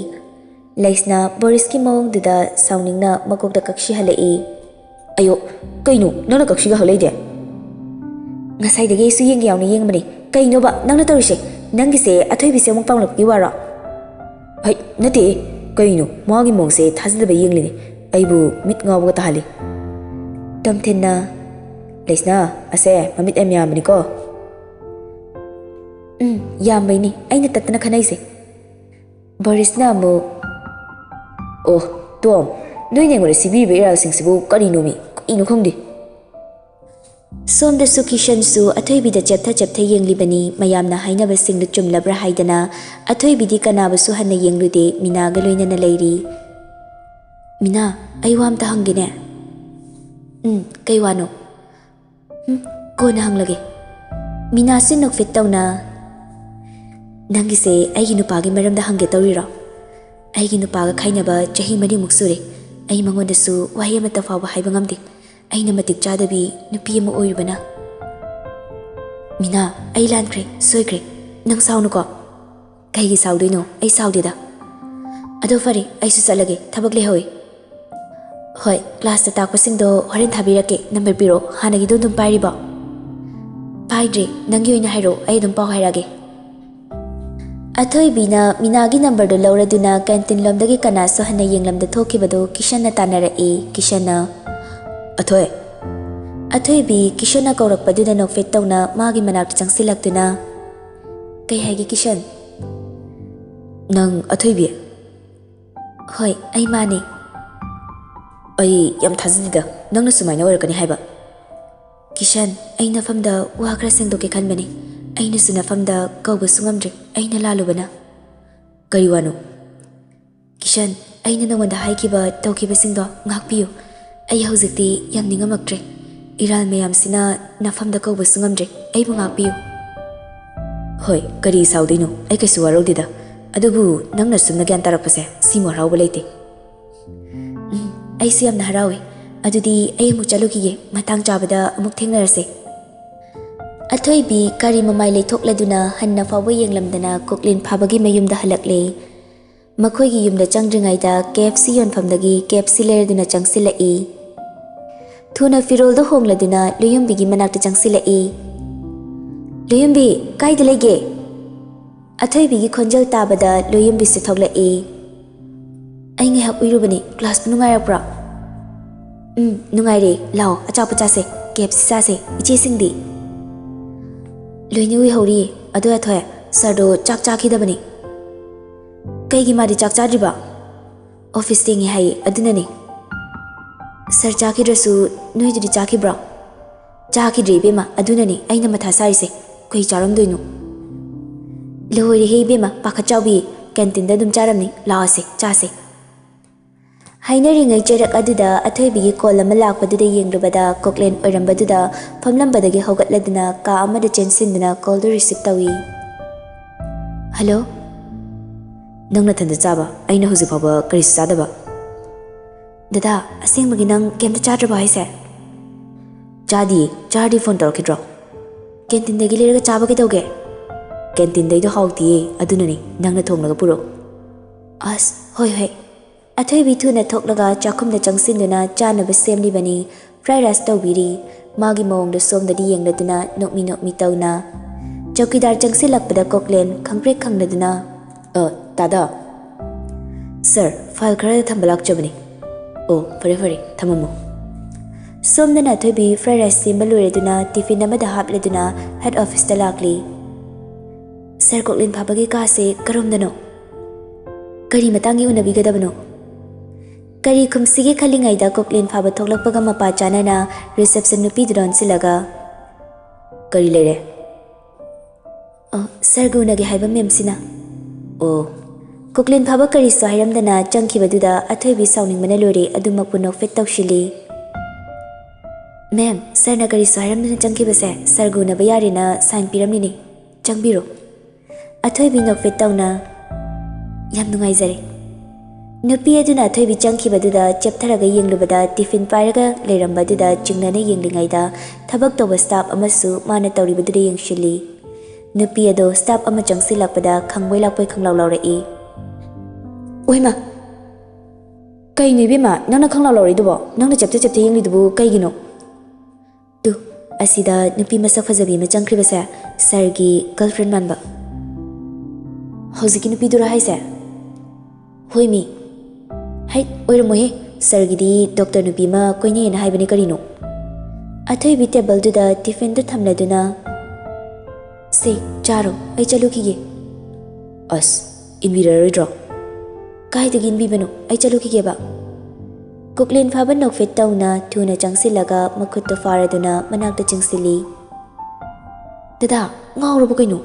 ꯂꯩꯁꯅꯥ ꯕꯣꯔꯤꯁꯀꯤ ꯃꯑꯣꯡꯗꯨꯗ ꯁꯥꯎꯅꯤꯡꯅ ꯃꯀꯣꯛꯇ ꯀꯛꯁꯤ ꯍꯜꯂꯛꯏ꯫ "ꯑꯌꯣ, ꯀꯩꯅꯣ ꯅꯪꯅ ꯀꯛꯁꯤꯒ ꯍꯜꯂꯛꯏꯗꯤ?" "ꯉꯁꯥꯏꯗꯒꯤ ꯑꯩꯁꯨ ꯌꯦꯡꯒꯦ ꯌꯥꯎꯅ ꯌꯦꯡꯕꯅꯦ꯫ ꯀꯩꯅꯣꯕ ꯅꯪꯅ ꯇꯧꯔꯤꯁꯦ? ꯅꯪꯒꯤꯁꯦ ꯑꯊꯣꯏꯕꯤꯁꯦ ꯑꯃꯨꯛ ꯄꯥꯝꯂꯛꯄꯒꯤ ꯋꯥꯔꯣ?" "ꯍꯩ, ꯅꯠꯇꯦ꯫ ꯀꯩꯅꯣ ꯃꯥꯒꯤ ꯃꯑꯣꯡꯁꯦ ꯊꯥꯖꯗꯕ ꯌꯦꯡꯂꯤꯅꯦ꯫ ꯑꯩꯕꯨ ꯃꯤꯠ ꯉꯥꯎꯕꯒ ꯇꯥꯍꯜꯂꯤ꯫" ꯇꯣꯝꯊꯤꯟꯅ, "ꯂꯩꯁꯅꯥ, ꯑꯁꯦ ꯃꯃꯤꯠ ꯌꯥꯝ ꯌꯥꯝꯕꯅꯤꯀꯣ꯫" "ꯎꯝ, ꯌꯥꯝꯕꯩꯅꯤ ꯑꯩꯅ ꯇꯠꯇꯅ ꯈꯟꯅꯩꯁꯦ꯫" ꯕꯣꯔꯤꯁꯅ ꯑꯃꯨꯛ, "ꯑꯣ, ꯇꯣꯝ, ꯅꯣꯏꯅ ꯑꯩꯉꯣꯟꯗ ꯁꯤꯕꯤꯔꯤꯕ ꯏꯔꯥꯜꯁꯤꯡꯁꯤꯕꯨ ꯀꯔꯤꯅꯣꯃꯤ? ꯀꯔꯤꯅꯣ ꯈꯪꯗꯦ꯫" ꯁꯣꯝꯗꯁꯨ ꯀꯤꯁꯟꯁꯨ ꯑꯊꯣꯏꯕꯤꯗ ꯆꯦꯞꯊ ꯆꯦꯞꯊ ꯌꯦꯡꯂꯤꯕꯅꯤ꯫ ꯃꯌꯥꯝꯅ ꯍꯥꯏꯅꯕꯁꯤꯡꯗꯨ ꯆꯨꯝꯂꯕ꯭ꯔꯥ ꯍꯥꯏꯗꯅ꯫ ꯑꯊꯣꯏꯕꯤꯗꯤ ꯀꯅꯥꯕꯨꯁꯨ ꯍꯟꯅ ꯌꯦꯡꯂꯨꯗꯦ, ꯃꯤꯅꯥꯒ ꯂꯣꯏꯅꯅ ꯂꯩꯔꯤ꯫ "ꯃꯤꯅꯥ, ꯑꯩ ꯋꯥ ꯑꯝꯇ ꯍꯪꯒꯦꯅꯦ꯫" "ꯎꯝ, ꯀꯩ ꯋꯥꯅꯣ?" "ꯎꯝ, ꯀꯣꯟꯅ ꯍꯪꯂꯒꯦ꯫" ꯃꯤꯅꯥꯁꯤ ꯅꯣꯛꯐꯦꯠ ꯇꯧꯅ, "ꯅꯪꯒꯤꯁꯦ ꯑꯩꯒꯤ ꯅꯨꯄꯥꯒꯤ ꯃꯔꯝꯗ ꯍꯪꯒꯦ ꯇꯧꯔꯤꯔꯣ? ꯑꯩꯒꯤ ꯅꯨꯄꯥꯒ ꯈꯥꯏꯅꯕ ꯆꯍꯤ ꯃꯔꯤꯃꯨꯛ ꯁꯨꯔꯦ꯫ ꯑꯩ ꯃꯉꯣꯟꯗꯁꯨ ꯋꯥꯍꯩ ꯑꯃꯠꯇ ꯐꯥꯎꯕ ꯍꯥꯏꯕ ꯉꯝꯗꯦ꯫ ꯑꯩꯅ ꯃꯇꯤꯛ ꯆꯥꯗꯕꯤ ꯅꯨꯄꯤ ꯑꯃ ꯑꯣꯏꯔꯨꯕꯅ꯫" "ꯃꯤꯅꯥ, ꯑꯩ ꯂꯥꯟꯈ꯭ꯔꯦ, ꯁꯣꯏꯈ꯭ꯔꯦ꯫ ꯅꯪ ꯁꯥꯎꯅꯨꯀꯣ꯫" "ꯀꯩꯒꯤ ꯁꯥꯎꯗꯣꯏꯅꯣ? ꯑꯩ ꯁꯥꯎꯗꯦꯗ꯫" "ꯑꯗꯣ ꯐꯔꯦ, ꯑꯩꯁꯨ ꯆꯠꯂꯒꯦ, ꯊꯕꯛ ꯂꯩꯍꯧꯋꯤ꯫" "ꯍꯣꯏ, ꯀ꯭ꯂꯥꯁꯇ ꯇꯥꯛꯄꯁꯤꯡꯗꯣ ꯍꯣꯔꯦꯟ ꯊꯥꯕꯤꯔꯛꯀꯦ꯫ ꯅꯝꯕꯔ ꯄꯤꯔꯛꯑꯣ꯫ ꯍꯥꯟꯅꯒꯤꯗꯣ ꯑꯗꯨꯝ ꯄꯥꯏꯔꯤꯕꯣ?" "ꯄꯥꯏꯗ꯭ꯔꯤ꯫ ꯅꯪꯒꯤ ꯑꯣꯏꯅ ꯍꯥꯏꯔꯛꯑꯣ, ꯑꯩ ꯑꯗꯨꯝ ꯄꯥꯎ ꯍꯥꯏꯔꯛꯑꯒꯦ꯫" ꯑꯊꯣꯏꯕꯤꯅ ꯃꯤꯅꯥꯒꯤ ꯅꯝꯕꯔꯗꯨ ꯂꯧꯔꯗꯨꯅ ꯀꯦꯟꯇꯤꯟ ꯂꯣꯝꯗꯒꯤ ꯀꯅꯥꯁꯨ ꯍꯟꯅ ꯌꯦꯡꯂꯝꯗ ꯊꯣꯛꯈꯤꯕꯗꯨ ꯀꯤꯁꯟꯅ ꯇꯥꯟꯅꯔꯛꯏ꯫ ꯀꯤꯁꯟꯅ, "ꯑꯊꯣꯏ, ꯑꯊꯣꯏꯕꯤ ꯀꯤꯁꯟꯅ ꯀꯧꯔꯛꯄꯗꯨꯗ ꯅꯣꯛꯐꯦꯠ ꯇꯧꯅ ꯃꯥꯒꯤ ꯃꯅꯥꯛꯇ ꯆꯪꯁꯤꯜꯂꯛꯇꯨꯅ, "ꯀꯩ ꯍꯥꯏꯒꯦ ꯀꯤꯁꯟ?" "ꯅꯪ ꯑꯊꯣꯏꯕꯤ?" "ꯍꯣꯏ, ꯑꯩ ꯃꯥꯅꯦ꯫" "ꯑꯩ ꯌꯥꯝ ꯊꯥꯖꯗꯦꯗ, ꯅꯪꯅ ꯁꯨꯃꯥꯏꯅ ꯑꯣꯏꯔꯛꯀꯅꯤ ꯍꯥꯏꯕ꯫" "ꯀꯤꯁꯟ, ꯑꯩ ꯅꯐꯝꯗ ꯋꯥ ꯈꯔ ꯁꯦꯡꯗꯣꯛꯀꯦ ꯈꯟꯕꯅꯦ꯫ ꯑꯩꯅꯁꯨ ꯅꯐꯝꯗ ꯀꯧꯕꯁꯨ ꯉꯝꯗ꯭ꯔꯦ, ꯑꯩꯅ ꯂꯥꯜꯂꯨꯕꯅ꯫" "ꯀꯔꯤ ꯋꯥꯅꯣ?" "ꯀꯤꯁꯟ, ꯑꯩꯅ ꯅꯉꯣꯟꯗ ꯍꯥꯏꯈꯤꯕ ꯇꯧꯈꯤꯕꯁꯤꯡꯗꯣ ꯉꯥꯛꯄꯤꯌꯨ꯫ ꯑꯩ ꯍꯧꯖꯤꯛꯇꯤ ꯌꯥꯝ ꯅꯤꯡꯉꯝꯃꯛꯇ꯭ꯔꯦ꯫ ꯏꯔꯥꯜ ꯃꯌꯥꯝꯁꯤꯅ ꯅꯐꯝꯗ ꯀꯧꯕꯁꯨ ꯉꯝꯗ꯭ꯔꯦ꯫ ꯑꯩꯕꯨ ꯉꯥꯛꯄꯤꯌꯨ꯫" "ꯍꯣꯏ, ꯀꯔꯤ ꯁꯥꯎꯗꯣꯏꯅꯣ? ꯑꯩ ꯀꯩꯁꯨ ꯋꯥꯔꯧꯗꯦꯗ꯫ ꯑꯗꯨꯕꯨ ꯅꯪꯅ ꯁꯨꯝꯅ ꯒ꯭ꯌꯥꯟ ꯇꯥꯔꯛꯄꯁꯦ, ꯁꯤꯃꯨꯛ ꯍꯔꯥꯎꯕ ꯂꯩꯇꯦ꯫" "ꯎꯝ, ꯑꯩꯁꯨ ꯌꯥꯝꯅ ꯍꯔꯥꯎꯏ꯫ ꯑꯗꯨꯗꯤ ꯑꯩ ꯑꯃꯨꯛ ꯆꯠꯂꯨꯈꯤꯒꯦ꯫ ꯃꯇꯥꯡ ꯆꯥꯕꯗ ꯑꯃꯨꯛ ꯊꯦꯡꯅꯔꯁꯦ꯫" ꯑꯊꯣꯏꯕꯤ ꯒꯥꯔꯤ ꯃꯃꯥꯏ ꯂꯩꯊꯣꯛꯂꯗꯨꯅ ꯍꯟꯅ ꯐꯥꯎꯕ ꯌꯦꯡꯂꯝꯗꯅ ꯀꯣꯛꯂꯦꯟ ꯐꯥꯕꯒꯤ ꯃꯌꯨꯝꯗ ꯍꯜꯂꯛꯂꯦ꯫ ꯃꯈꯣꯏꯒꯤ ꯌꯨꯝꯗ ꯆꯪꯗ꯭ꯔꯤꯉꯩꯗ ꯀꯦ ꯑꯦꯐ ꯁꯤ ꯌꯣꯟꯐꯝꯗꯒꯤ ꯀꯦ ꯑꯦꯐ ꯁꯤ ꯂꯩꯔꯗꯨꯅ ꯆꯪꯁꯤꯜꯂꯛꯏ꯫ ꯊꯨꯅ ꯐꯤꯔꯣꯜꯗꯨ ꯍꯣꯡꯂꯗꯨꯅ ꯂꯨꯌꯨꯝꯕꯤꯒꯤ ꯃꯅꯥꯛꯇ ꯆꯪꯁꯤꯜꯂꯛꯏ꯫ "ꯂꯨꯌꯨꯝꯕꯤ, ꯀꯥꯏꯗ ꯂꯩꯒꯦ?" ꯑꯊꯣꯏꯕꯤꯒꯤ ꯈꯣꯟꯖꯦꯜ ꯇꯥꯕꯗ ꯂꯨꯌꯨꯝꯕꯤꯁꯨ ꯊꯣꯛꯂꯛꯏ꯫ "ꯑꯩ ꯉꯥꯏꯍꯥꯛ ꯎꯏꯔꯨꯕꯅꯤ꯫ ꯀ꯭ꯂꯥꯁꯄꯨ ꯅꯨꯡꯉꯥꯏꯔꯛꯄ꯭ꯔꯣ?" "ꯎꯝ, ꯅꯨꯡꯉꯥꯏꯔꯦ꯫ ꯂꯥꯛꯑꯣ, ꯑꯆꯥꯄꯣꯠ ꯆꯥꯁꯦ꯫ ꯀꯦ ꯑꯦꯐ ꯁꯤ ꯆꯥꯁꯦ꯫ ꯏꯆꯦꯁꯤꯡꯗꯤ?" "ꯂꯣꯏꯅ ꯎꯏꯍꯧꯔꯤ꯫ ꯑꯗꯣ ꯑꯊꯣꯏ, ꯁꯥꯔꯗꯣ ꯆꯥꯛ ꯆꯥꯈꯤꯗꯕꯅꯤ꯫" "ꯀꯩꯒꯤ ꯃꯥꯗꯤ ꯆꯥꯛ ꯆꯥꯗ꯭ꯔꯤꯕ?" "ꯑꯣꯐꯤꯁ ꯊꯦꯡꯉꯦ ꯍꯥꯏꯌꯦ, ꯑꯗꯨꯅꯅꯦ꯫" "ꯁꯥꯔ ꯆꯥꯈꯤꯗ꯭ꯔꯁꯨ ꯅꯣꯏꯗꯨꯗꯤ ꯆꯥꯈꯤꯕ꯭ꯔꯣ?" "ꯆꯥꯈꯤꯗ꯭ꯔꯦ ꯏꯕꯦꯝꯃ, ꯑꯗꯨꯅꯅꯦ ꯑꯩꯅ ꯃꯊꯥ ꯁꯥꯔꯤꯁꯦ꯫ ꯀꯩ ꯆꯥꯔꯝꯗꯣꯏꯅꯣ?" "ꯂꯣꯏꯔꯦꯍꯦ ꯏꯕꯦꯝꯃ, ꯄꯥꯈꯠ ꯆꯥꯎꯕꯤ꯫ ꯀꯦꯟꯇꯤꯟꯗ ꯑꯗꯨꯝ ꯆꯥꯔꯝꯅꯤ꯫ ꯂꯥꯛꯑꯣꯁꯦ, ꯆꯥꯁꯦ꯫" ꯍꯥꯏꯅꯔꯤꯉꯩ ꯆꯩꯔꯛ ꯑꯗꯨꯗ ꯑꯊꯣꯏꯕꯤꯒꯤ ꯀꯣꯜ ꯑꯃ ꯂꯥꯛꯄꯗꯨꯗ ꯌꯦꯡꯂꯨꯕꯗ ꯀꯣꯛꯂꯦꯟ ꯑꯣꯏꯔꯝꯕꯗꯨꯗ ꯐꯝꯂꯝꯕꯗꯒꯤ ꯍꯧꯒꯠꯂꯗꯨꯅ ꯀꯥ ꯑꯃꯗ ꯆꯦꯟꯁꯤꯟꯗꯨꯅ ꯀꯣꯜꯗꯨ ꯔꯤꯁꯤꯞ ꯇꯧꯏ꯫ "ꯍꯜꯂꯣ?" "ꯅꯪ ꯅꯊꯟꯗ ꯆꯥꯕ? ꯑꯩꯅ ꯍꯧꯖꯤꯛ ꯐꯥꯎꯕ ꯀꯔꯤꯁꯨ ꯆꯥꯗꯕ?" "ꯗꯗꯥ, ꯑꯁꯦꯡꯕꯒꯤ ꯅꯪ ꯀꯩꯝꯇ ꯆꯥꯗ꯭ꯔꯕꯣ ꯍꯥꯏꯁꯦ?" "ꯆꯥꯗꯤꯌꯦ꯫ ꯆꯥꯔꯗꯤ ꯐꯣꯟ ꯇꯧꯔꯛꯈꯤꯗ꯭ꯔꯣ?" "ꯀꯦꯟꯇꯤꯟꯗꯒꯤ ꯂꯩꯔꯒ ꯆꯥꯕ ꯀꯩꯗꯧꯒꯦ?" "ꯀꯦꯟꯇꯤꯟꯗꯩꯗꯣ ꯍꯥꯎꯇꯤꯌꯦ, ꯑꯗꯨꯅꯅꯦ꯫ ꯅꯪꯅ ꯊꯣꯡꯂꯒ ꯄꯨꯔꯛꯑꯣ꯫" "ꯑꯁ, ꯍꯣꯏ, ꯍꯣꯏ꯫" ꯑꯊꯣꯏꯕꯤ ꯊꯨꯅ ꯊꯣꯛꯂꯒ ꯆꯥꯛꯈꯨꯝꯗ ꯆꯪꯁꯤꯟꯗꯨꯅ ꯆꯥꯅꯕ ꯁꯦꯝꯂꯤꯕꯅꯤ꯫ Fry rice ꯇꯧꯕꯤꯔꯤ꯫ ꯃꯥꯒꯤ ꯃꯑꯣꯡꯗ ꯁꯣꯝꯗꯗꯤ ꯌꯦꯡꯂꯗꯨꯅ ꯅꯣꯛꯃꯤ ꯅꯣꯛꯃꯤ ꯇꯧꯅ꯫ ꯆꯧꯀꯤꯗꯥꯔ ꯆꯪꯁꯤꯜꯂꯛꯄꯗ ꯀꯣꯛꯂꯦꯟ ꯈꯪꯄ꯭ꯔꯦꯛ ꯈꯪꯂꯗꯨꯅ, "ꯑ, ꯇꯥꯗ꯫" "ꯁꯥꯔ, ꯐꯥꯏꯜ ꯈꯔ ꯊꯝꯕ ꯂꯥꯛꯆꯕꯅꯤ꯫" "ꯑꯣ, ꯐꯔꯦ, ꯐꯔꯦ, ꯊꯝꯃꯝꯃꯣ꯫" ꯁꯣꯝꯗꯅ ꯑꯊꯣꯏꯕꯤ fried rice ꯁꯦꯝꯕ ꯂꯣꯏꯔꯗꯨꯅ tiffin ꯑꯃꯗ ꯍꯥꯞꯂꯗꯨꯅ head officeꯇ ꯂꯥꯛꯂꯤ꯫ "ꯁꯥꯔ, ꯀꯣꯛꯂꯦꯟ ꯐꯥꯕꯒꯤ ꯀꯥꯁꯦ ꯀꯔꯣꯝꯗꯅꯣ? ꯀꯔꯤ ꯃꯇꯥꯡꯒꯤ ꯎꯅꯕꯤꯒꯗꯕꯅꯣ?" ꯀꯔꯤ ꯈꯨꯝꯁꯤꯒꯦ ꯈꯜꯂꯤꯉꯩꯗ ꯀꯣꯛꯂꯦꯟ ꯐꯥꯕ ꯊꯣꯛꯂꯛꯄꯒ ꯃꯄꯥ ꯆꯥꯅꯅ reception ꯅꯨꯄꯤꯗꯨꯗ ꯑꯣꯟꯁꯤꯜꯂꯒ, "ꯀꯔꯤ ꯂꯩꯔꯦ?" "ꯑꯣ, ꯁꯥꯔꯒ ꯎꯅꯒꯦ ꯍꯥꯏꯕ ꯃꯦꯝꯁꯤꯅ꯫" "ꯑꯣ꯫" ꯀꯣꯛꯂꯦꯟ ꯐꯥꯕ ꯀꯔꯤꯁꯨ ꯍꯥꯏꯔꯝꯗꯅ ꯆꯪꯈꯤꯕꯗꯨꯗ ꯑꯊꯣꯏꯕꯤ ꯁꯥꯎꯅꯤꯡꯕꯅ ꯂꯣꯏꯔꯦ, ꯑꯗꯨꯃꯛꯄꯨ ꯅꯣꯛꯐꯦꯠ ꯇꯧꯁꯤꯜꯂꯤ꯫ "ꯃꯦꯝ, ꯁꯥꯔꯅ ꯀꯔꯤꯁꯨ ꯍꯥꯏꯔꯝꯗꯅ ꯆꯪꯈꯤꯕꯁꯦ ꯁꯥꯔꯒ ꯎꯅꯕ ꯌꯥꯔꯦꯅ sign ꯄꯤꯔꯝꯃꯤꯅꯦ꯫ ꯆꯪꯕꯤꯔꯣ꯫" ꯑꯊꯣꯏꯕꯤ ꯅꯣꯛꯐꯦꯠ ꯇꯧꯅ, "ꯌꯥꯝ ꯅꯨꯡꯉꯥꯏꯖꯔꯦ꯫" ꯅꯨꯄꯤ ꯑꯗꯨꯅ ꯑꯊꯣꯏꯕꯤ ꯆꯪꯈꯤꯕꯗꯨꯗ ꯆꯦꯞꯊꯔꯒ ꯌꯦꯡꯂꯨꯕꯗ tiffin ꯄꯥꯏꯔꯒ ꯂꯩꯔꯝꯕ ꯑꯗꯨꯗ ꯆꯤꯡꯅꯅ ꯌꯦꯡꯂꯤꯉꯩꯗ ꯊꯕꯛ ꯇꯧꯕ staff ꯑꯃꯁꯨ ꯃꯥꯅ ꯇꯧꯔꯤꯕꯗꯨꯗ ꯌꯦꯡꯁꯤꯜꯂꯤ꯫ ꯅꯨꯄꯤ ꯑꯗꯣ staff ꯑꯃ ꯆꯪꯁꯤꯜꯂꯛꯄꯗ ꯈꯪꯕꯣꯏ ꯂꯥꯛꯄꯣꯏ ꯈꯪꯂꯥꯎ ꯂꯥꯎꯔꯛꯏ꯫ "ꯑꯣꯏꯃ! ꯀꯩꯅꯣ ꯏꯕꯦꯝꯃ, ꯅꯪꯅ ꯈꯪꯂꯥꯎ ꯂꯥꯎꯔꯛꯏꯗꯨꯕꯣ? ꯅꯪꯅ ꯆꯦꯞꯊ ꯆꯦꯞꯊ ꯌꯦꯡꯂꯤꯗꯨꯕꯨ ꯀꯩꯒꯤꯅꯣ?" ꯇꯨ, ꯑꯁꯤꯗ ꯅꯨꯄꯤ ꯃꯁꯛ ꯐꯖꯕꯤ ꯑꯃ ꯆꯪꯈ꯭ꯔꯤꯕꯁꯦ ꯁꯥꯔꯒꯤ girlfriend ꯃꯥꯟꯕ꯫ "ꯍꯧꯖꯤꯛꯀꯤ ꯅꯨꯄꯤꯗꯨꯔꯣ ꯍꯥꯏꯁꯦ?" "ꯍꯣꯏ ꯃꯤ꯫" "ꯍꯩꯠ, ꯑꯣꯏꯔꯝꯃꯣꯏꯍꯦ, ꯁꯥꯔꯒꯤꯗꯤ ꯗꯣꯛꯇꯔ ꯅꯨꯄꯤ ꯑꯃ ꯀꯣꯏꯅꯩꯌꯦꯅ ꯍꯥꯏꯕꯅꯦ ꯀꯔꯤꯅꯣ?" ꯑꯊꯣꯏꯕꯤ tableꯗꯨꯗ tiffinꯗꯨ ꯊꯝꯂꯗꯨꯅ, "ꯁꯦ, ꯆꯥꯔꯣ, ꯑꯩ ꯆꯠꯂꯨꯈꯤꯒꯦ꯫" "ꯑꯁ, ꯏꯟꯕꯤꯔꯔꯣꯏꯗ꯭ꯔꯣ?" "ꯀꯥꯏꯗꯒꯤ ꯏꯟꯕꯤꯕꯅꯣ? ꯑꯩ ꯆꯠꯂꯨꯈꯤꯒꯦꯕ꯫" ꯀꯣꯛꯂꯦꯟ ꯐꯥꯕ ꯅꯣꯛꯐꯦꯠ ꯇꯧꯅ ꯊꯨꯅ ꯆꯪꯁꯤꯜꯂꯒ ꯃꯈꯨꯠꯇꯨ ꯐꯥꯔꯗꯨꯅ ꯃꯅꯥꯛꯇ ꯆꯤꯡꯁꯤꯜꯂꯤ꯫ "ꯗꯗꯥ, ꯉꯥꯎꯔꯕꯣ ꯀꯩꯅꯣ?"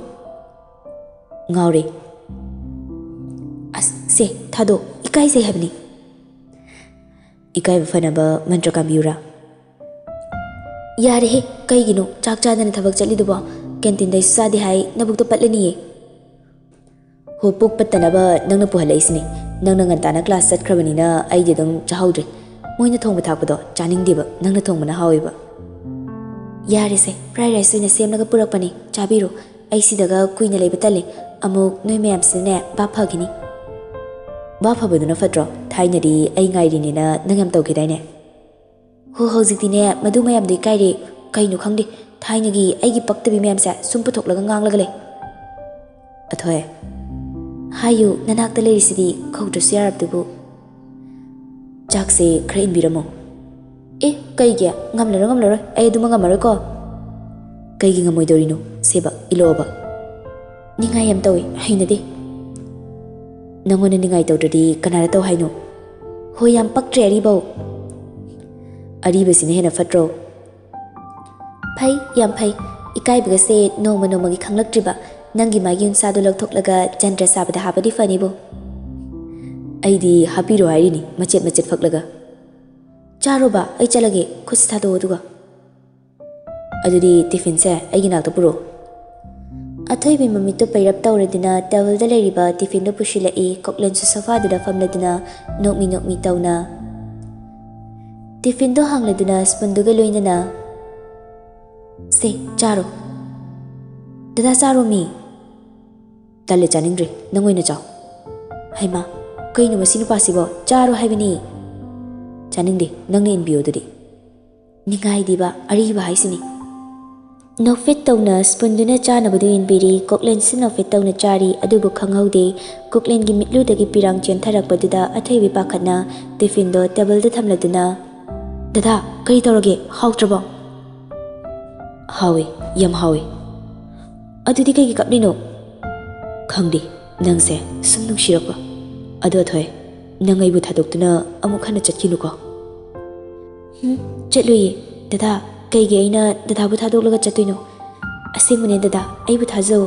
"ꯉꯥꯎꯔꯦ꯫" "ꯑꯁ, ꯁꯦ, ꯊꯥꯗꯣꯛ, ꯏꯀꯥꯏꯖꯩ ꯍꯥꯏꯕꯅꯤ꯫" "ꯏꯀꯥꯏꯕ ꯐꯅꯕ ꯃꯟꯇ꯭ꯔ ꯀꯥꯝꯕꯤꯌꯨꯔꯥ?" "ꯌꯥꯔꯦꯍꯦ, ꯀꯩꯒꯤꯅꯣ ꯆꯥꯛ ꯆꯥꯗꯅ ꯊꯕꯛ ꯆꯠꯂꯤꯗꯨꯕꯣ? Canteenꯗꯩꯁꯨ ꯆꯥꯗꯦ ꯍꯥꯏ, ꯅꯕꯨꯛꯇꯣ ꯄꯠꯂꯅꯤꯌꯦ꯫" "ꯍꯣ, ꯄꯨꯛ ꯄꯠꯇꯅꯕ ꯅꯪꯅ ꯄꯨꯍꯜꯂꯛꯏꯁꯤꯅꯤ꯫ ꯅꯪꯅ ꯉꯟꯇꯥꯅ class ꯆꯠꯈ꯭ꯔꯕꯅꯤꯅ ꯑꯩꯗꯤ ꯑꯗꯨꯝ ꯆꯥꯍꯧꯗ꯭ꯔꯦ꯫ ꯃꯣꯏꯅ ꯊꯣꯡꯕ ꯊꯥꯛꯄꯗꯣ ꯆꯥꯅꯤꯡꯗꯦꯕ, ꯅꯪꯅ ꯊꯣꯡꯕꯅ ꯍꯥꯎꯋꯦꯕ꯫" "ꯌꯥꯔꯦꯁꯦ, fried rice ꯑꯣꯏꯅ ꯁꯦꯝꯂꯒ ꯄꯨꯔꯛꯄꯅꯦ, ꯆꯥꯕꯤꯔꯣ꯫ ꯑꯩ ꯁꯤꯗꯒ ꯀꯨꯏꯅ ꯂꯩꯕ ꯇꯜꯂꯦ, ꯑꯃꯨꯛ ꯅꯣꯏ ꯃꯌꯥꯝꯁꯤꯅꯅꯦ ꯚꯥꯞ ꯐꯈꯤꯅꯤ꯫" "ꯚꯥꯞ ꯐꯕꯗꯨꯅ ꯐꯠꯇ꯭ꯔꯣ? ꯊꯥꯏꯅꯗꯤ ꯑꯩ ꯉꯥꯏꯔꯤꯅꯦꯅ ꯅꯪ ꯌꯥꯝ ꯇꯧꯈꯤꯗꯥꯏꯅꯦ?" "ꯍꯣ, ꯍꯧꯖꯤꯛꯇꯤꯅꯦ ꯃꯗꯨ ꯃꯌꯥꯝꯗꯣ ꯏꯀꯥꯏꯔꯦ꯫ ꯀꯩꯅꯣ ꯈꯪꯗꯦ, ꯊꯥꯏꯅꯒꯤ ꯑꯩꯒꯤ ꯄꯛꯇꯕꯤ ꯃꯌꯥꯝꯁꯦ ꯁꯨꯝ ꯄꯨꯊꯣꯛꯂꯒ ꯉꯥꯡꯂꯒ ꯂꯩ꯫" "ꯑꯊꯣꯏ꯫" "ꯍꯥꯏꯌꯨ, ꯅꯅꯥꯛꯇ ꯂꯩꯔꯤꯁꯤꯗꯤ, ꯀꯧꯗ꯭ꯔꯁꯨ ꯌꯥꯔꯕꯗꯨꯕꯨ꯫" "ꯆꯥꯛꯁꯦ ꯈꯔ ꯏꯟꯕꯤꯔꯝꯃꯣ꯫" "ꯑꯦ, ꯀꯩꯒꯤ? ꯉꯝꯂꯔꯣꯏ, ꯉꯝꯂꯔꯣꯏ, ꯑꯩ ꯑꯗꯨꯃ ꯉꯝꯃꯔꯣꯏꯀꯣ꯫" "ꯀꯩꯒꯤ ꯉꯝꯃꯣꯏꯗꯧꯔꯤꯅꯣ? ꯁꯦꯕ, ꯏꯜꯂꯛꯑꯣꯕ꯫" "ꯅꯤꯡꯉꯥꯏ ꯌꯥꯝ ꯇꯧꯏ, ꯍꯩꯅꯗꯦ꯫" "ꯅꯪꯉꯣꯟꯗ ꯅꯤꯡꯉꯥꯏ ꯇꯧꯗ꯭ꯔꯗꯤ ꯀꯅꯥꯗ ꯇꯧ ꯍꯥꯏꯅꯣ?" "ꯍꯣꯏ, ꯌꯥꯝ ꯄꯛꯇ꯭ꯔꯦ ꯑꯔꯤꯕꯧ꯫" "ꯑꯔꯤꯕꯁꯤꯅ ꯍꯦꯟꯅ ꯐꯠꯇ꯭ꯔꯣ?" "ꯐꯩ, ꯌꯥꯝ ꯐꯩ꯫ ꯏꯀꯥꯏꯕꯒꯁꯦ ꯅꯣꯡꯃ ꯅꯣꯡꯃꯒꯤ ꯈꯪꯂꯛꯇ꯭ꯔꯤꯕ꯫ ꯅꯪꯒꯤ ꯃꯥꯒꯤ ꯎꯟꯁꯥꯗꯣ ꯂꯧꯊꯣꯛꯂꯒ ꯆꯟꯗ꯭ꯔ ꯆꯥꯕꯗ ꯍꯥꯞꯄꯗꯤ ꯐꯅꯤꯕꯣ꯫" "ꯑꯩꯗꯤ ꯍꯥꯞꯄꯤꯔꯣ ꯍꯥꯏꯔꯤꯅꯤ, ꯃꯆꯦꯠ ꯃꯆꯦꯠ ꯐꯛꯂꯒ꯫" "ꯆꯥꯔꯣꯕ, ꯑꯩ ꯆꯠꯂꯒꯦ, ꯈꯨꯠꯁꯤ ꯊꯥꯗꯣꯛꯑꯣ ꯑꯗꯨꯒ꯫" "ꯑꯗꯨꯗꯤ ꯇꯤꯐꯤꯟꯁꯦ ꯑꯩꯒꯤ ꯅꯥꯛꯇ ꯄꯨꯔꯛꯑꯣ꯫" ꯑꯊꯣꯏꯕꯤ ꯃꯃꯤꯠꯇꯣ ꯄꯩꯔꯞ ꯇꯧꯔꯗꯨꯅ ꯇꯦꯕꯜꯗ ꯂꯩꯔꯤꯕ ꯇꯤꯐꯤꯟꯗꯣ ꯄꯨꯁꯤꯜꯂꯛꯏ꯫ ꯀꯣꯛꯂꯦꯟꯁꯨ ꯁꯣꯐꯥꯗꯨꯗ ꯐꯝꯂꯗꯨꯅ ꯅꯣꯛꯃꯤ ꯅꯣꯛꯃꯤ ꯇꯧꯅ ꯇꯤꯐꯤꯟꯗꯣ ꯍꯥꯡꯂꯗꯨꯅ ꯁ꯭ꯄꯨꯟꯗꯨꯒ ꯂꯣꯏꯅꯅ "ꯁꯦ, ꯆꯥꯔꯣ꯫" "ꯗꯗꯥ, ꯆꯥꯔꯣꯃꯤ꯫" "ꯇꯜꯂꯦ, ꯆꯥꯅꯤꯡꯗ꯭ꯔꯦ, ꯅꯪ ꯑꯣꯏꯅ ꯆꯥꯎ꯫" "ꯍꯩꯃꯥ, ꯀꯩꯅꯣ ꯃꯁꯤ ꯅꯨꯄꯥꯁꯤꯕꯣ? ꯆꯥꯔꯣ ꯍꯥꯏꯕꯅꯤ꯫" "ꯆꯥꯅꯤꯡꯗꯦ, ꯅꯪꯅ ꯏꯟꯕꯤꯌꯣ ꯑꯗꯨꯗꯤ꯫" ꯅꯤꯡꯉꯥꯏꯗꯤꯕ ꯑꯔꯤꯕ ꯍꯥꯏꯁꯤꯅꯤ꯫ ꯅꯣꯛꯐꯦꯠ ꯇꯧꯅ ꯁ꯭ꯄꯨꯟꯗꯨꯅ ꯆꯥꯅꯕꯗꯨ ꯏꯟꯕꯤꯔꯤ꯫ ꯀꯣꯛꯂꯦꯟꯁꯨ ꯅꯣꯛꯐꯦꯠ ꯇꯧꯅ ꯆꯥꯔꯤ꯫ ꯑꯗꯨꯕꯨ ꯈꯪꯍꯧꯗꯦ, ꯀꯣꯛꯂꯦꯟꯒꯤ ꯃꯤꯠꯂꯨꯗꯒꯤ ꯄꯤꯔꯥꯡ ꯆꯦꯟꯊꯔꯛꯄꯗꯨꯗ ꯑꯊꯣꯏꯕꯤ ꯄꯥꯈꯠꯅ ꯇꯤꯐꯤꯟꯗꯣ ꯇꯦꯕꯜꯗ ꯊꯝꯂꯗꯨꯅ, "ꯗꯗꯥ, ꯀꯔꯤ ꯇꯧꯔꯒꯦ? ꯍꯥꯎꯇ꯭ꯔꯕꯣ?" "ꯍꯥꯎꯏ, ꯌꯥꯝ ꯍꯥꯎꯏ꯫" "ꯑꯗꯨꯗꯤ ꯀꯩꯒꯤ ꯀꯞꯂꯤꯅꯣ?" "ꯈꯪꯗꯦ, ꯅꯪꯁꯦ ꯁꯨꯝ ꯅꯨꯡꯁꯤꯔꯛꯄ꯫ ꯑꯗꯣ ꯑꯊꯣꯏ, ꯅꯪ ꯑꯩꯕꯨ ꯊꯥꯗꯣꯛꯇꯨꯅ ꯑꯃꯨꯛ ꯍꯟꯅ ꯆꯠꯈꯤꯅꯨꯀꯣ꯫" "ꯍꯨꯝ, ꯆꯠꯂꯣꯏꯌꯦ꯫ ꯗꯗꯥ, ꯀꯩꯒꯤ ꯑꯩꯅ ꯗꯗꯥꯕꯨ ꯊꯥꯗꯣꯛꯂꯒ ꯆꯠꯇꯣꯏꯅꯣ? ꯑꯁꯦꯡꯕꯅꯦ ꯗꯗꯥ, ꯑꯩꯕꯨ ꯊꯥꯖꯧ꯫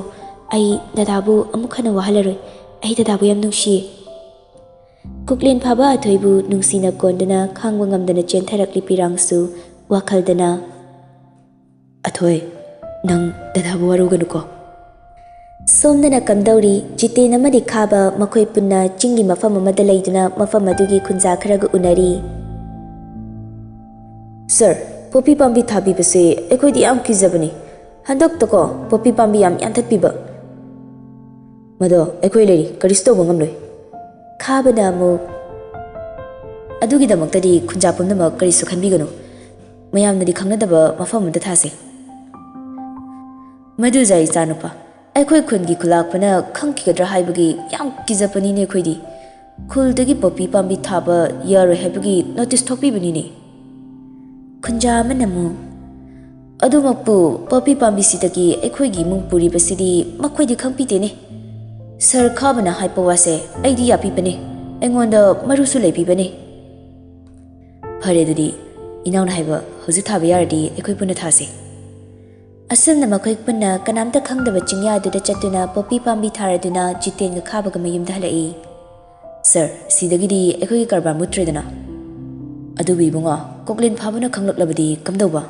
ꯑꯩ ꯗꯗꯥꯕꯨ ꯑꯃꯨꯛ ꯍꯟꯅ ꯋꯥꯍꯜꯂꯔꯣꯏ꯫ ꯑꯩ ꯗꯗꯥꯕꯨ ꯌꯥꯝ ꯅꯨꯡꯁꯤꯌꯦ꯫" ꯀꯨꯛꯂꯦꯟ ꯐꯥꯕ ꯑꯊꯣꯏꯕꯨ ꯅꯨꯡꯁꯤꯅ ꯀꯣꯟꯗꯨꯅ ꯈꯥꯡꯕ ꯉꯝꯗꯅ ꯆꯦꯟꯊꯔꯛꯂꯤ ꯄꯤꯔꯥꯡꯁꯨ ꯋꯥꯈꯜꯗꯅ꯫ "ꯑꯊꯣꯏ, ꯅꯪ ꯗꯗꯥꯕꯨ ꯋꯥꯔꯧꯒꯅꯨꯀꯣ꯫" ꯁꯣꯝꯗꯅ ꯀꯝꯗꯧꯔꯤ, ꯖꯤꯇꯦꯟ ꯑꯃꯗꯤ ꯈꯥꯕ ꯃꯈꯣꯏ ꯄꯨꯟꯅ ꯆꯤꯡꯒꯤ ꯃꯐꯝ ꯑꯃꯗ ꯂꯩꯗꯨꯅ ꯃꯐꯝ ꯑꯗꯨꯒꯤ ꯈꯨꯟꯖꯥ ꯈꯔꯒ ꯎꯅꯔꯤ꯫ "ꯁꯥꯔ, ꯄꯣꯄꯤ ꯄꯥꯝꯕꯤ ꯊꯥꯕꯤꯕꯁꯦ ꯑꯩꯈꯣꯏꯗꯤ ꯌꯥꯝ ꯀꯤꯖꯕꯅꯤ꯫ ꯍꯟꯗꯛꯇꯀꯣ ꯄꯣꯄꯤ ꯄꯥꯝꯕꯤ ꯌꯥꯝ ꯌꯥꯟꯊꯠꯄꯤꯕ꯫ ꯃꯗꯣ ꯑꯩꯈꯣꯏ ꯂꯩꯔꯤ, ꯀꯔꯤꯁꯨ ꯇꯧꯕ ꯉꯝꯂꯣꯏ꯫" ꯈꯥꯕꯅ ꯑꯃꯨꯛ, "ꯑꯗꯨꯒꯤꯗꯃꯛꯇꯗꯤ ꯈꯨꯟꯖꯥ ꯄꯨꯝꯅꯃꯛ ꯀꯔꯤꯁꯨ ꯈꯟꯕꯤꯒꯅꯨ꯫ ꯃꯌꯥꯝꯅꯗꯤ ꯈꯪꯅꯗꯕ ꯃꯐꯝ ꯑꯃꯗ ꯊꯥꯁꯦ꯫" "ꯃꯗꯨꯖꯥ ꯏꯆꯥꯅꯨꯄꯥ, ꯑꯩꯈꯣꯏ ꯈꯨꯟꯒꯤ ꯈꯨꯂꯥꯛꯄꯅ ꯈꯪꯈꯤꯒꯗ꯭ꯔꯥ ꯍꯥꯏꯕꯒꯤ ꯌꯥꯝ ꯀꯤꯖꯕꯅꯤꯅꯦ ꯑꯩꯈꯣꯏꯗꯤ꯫ ꯈꯨꯜꯗꯒꯤ ꯄꯣꯄꯤ ꯄꯥꯝꯕꯤ ꯊꯥꯕ ꯌꯥꯔꯣꯏ ꯍꯥꯏꯕꯒꯤ ꯅꯣꯇꯤꯁ ꯊꯣꯛꯄꯤꯕꯅꯤꯅꯦ꯫" ꯈꯨꯟꯖꯥ ꯑꯃꯅ ꯑꯃꯨꯛ, "ꯑꯗꯨꯃꯛꯄꯨ ꯄꯣꯄꯤ ꯄꯥꯝꯕꯤꯁꯤꯗꯒꯤ ꯑꯩꯈꯣꯏꯒꯤ ꯏꯃꯨꯡ ꯄꯨꯔꯤꯕꯁꯤꯗꯤ ꯃꯈꯣꯏꯗꯤ ꯈꯪꯕꯤꯗꯦꯅꯦ꯫ ꯁꯥꯔ ꯈꯥꯕꯅ ꯍꯥꯏꯕ ꯋꯥꯁꯦ ꯑꯩꯗꯤ ꯌꯥꯕꯤꯕꯅꯦ, ꯑꯩꯉꯣꯟꯗ ꯃꯔꯨꯁꯨ ꯂꯩꯕꯤꯕꯅꯦ꯫" "ꯐꯔꯦ ꯑꯗꯨꯗꯤ, ꯏꯅꯥꯎꯅ ꯍꯥꯏꯕ ꯍꯧꯖꯤꯛ ꯊꯥꯕ ꯌꯥꯔꯗꯤ ꯑꯩꯈꯣꯏ ꯄꯨꯟꯅ ꯊꯥꯁꯦ꯫" ꯑꯁꯨꯝꯅ ꯃꯈꯣꯏ ꯄꯨꯟꯅ ꯀꯅꯥꯝꯇ ꯈꯪꯗꯕ ꯆꯤꯡꯌꯥꯗꯨꯗ ꯆꯠꯇꯨꯅ ꯄꯣꯄꯤ ꯄꯥꯝꯕꯤ ꯊꯥꯔꯗꯨꯅ ꯖꯤꯇꯦꯟꯒ ꯈꯥꯕꯒ ꯃꯌꯨꯝꯗ ꯍꯜꯂꯛꯏ꯫ "ꯁꯥꯔ, ꯁꯤꯗꯒꯤꯗꯤ ꯑꯩꯈꯣꯏꯒꯤ ꯀꯔꯕꯥꯔ ꯃꯨꯠꯇ꯭ꯔꯦꯗꯅ꯫" "ꯑꯗꯨꯕꯨ ꯏꯕꯨꯡꯉꯣ, ꯀꯣꯛꯂꯦꯟ ꯐꯥꯕꯅ ꯈꯪꯂꯛꯂꯕꯗꯤ ꯀꯝꯗꯧꯕ?"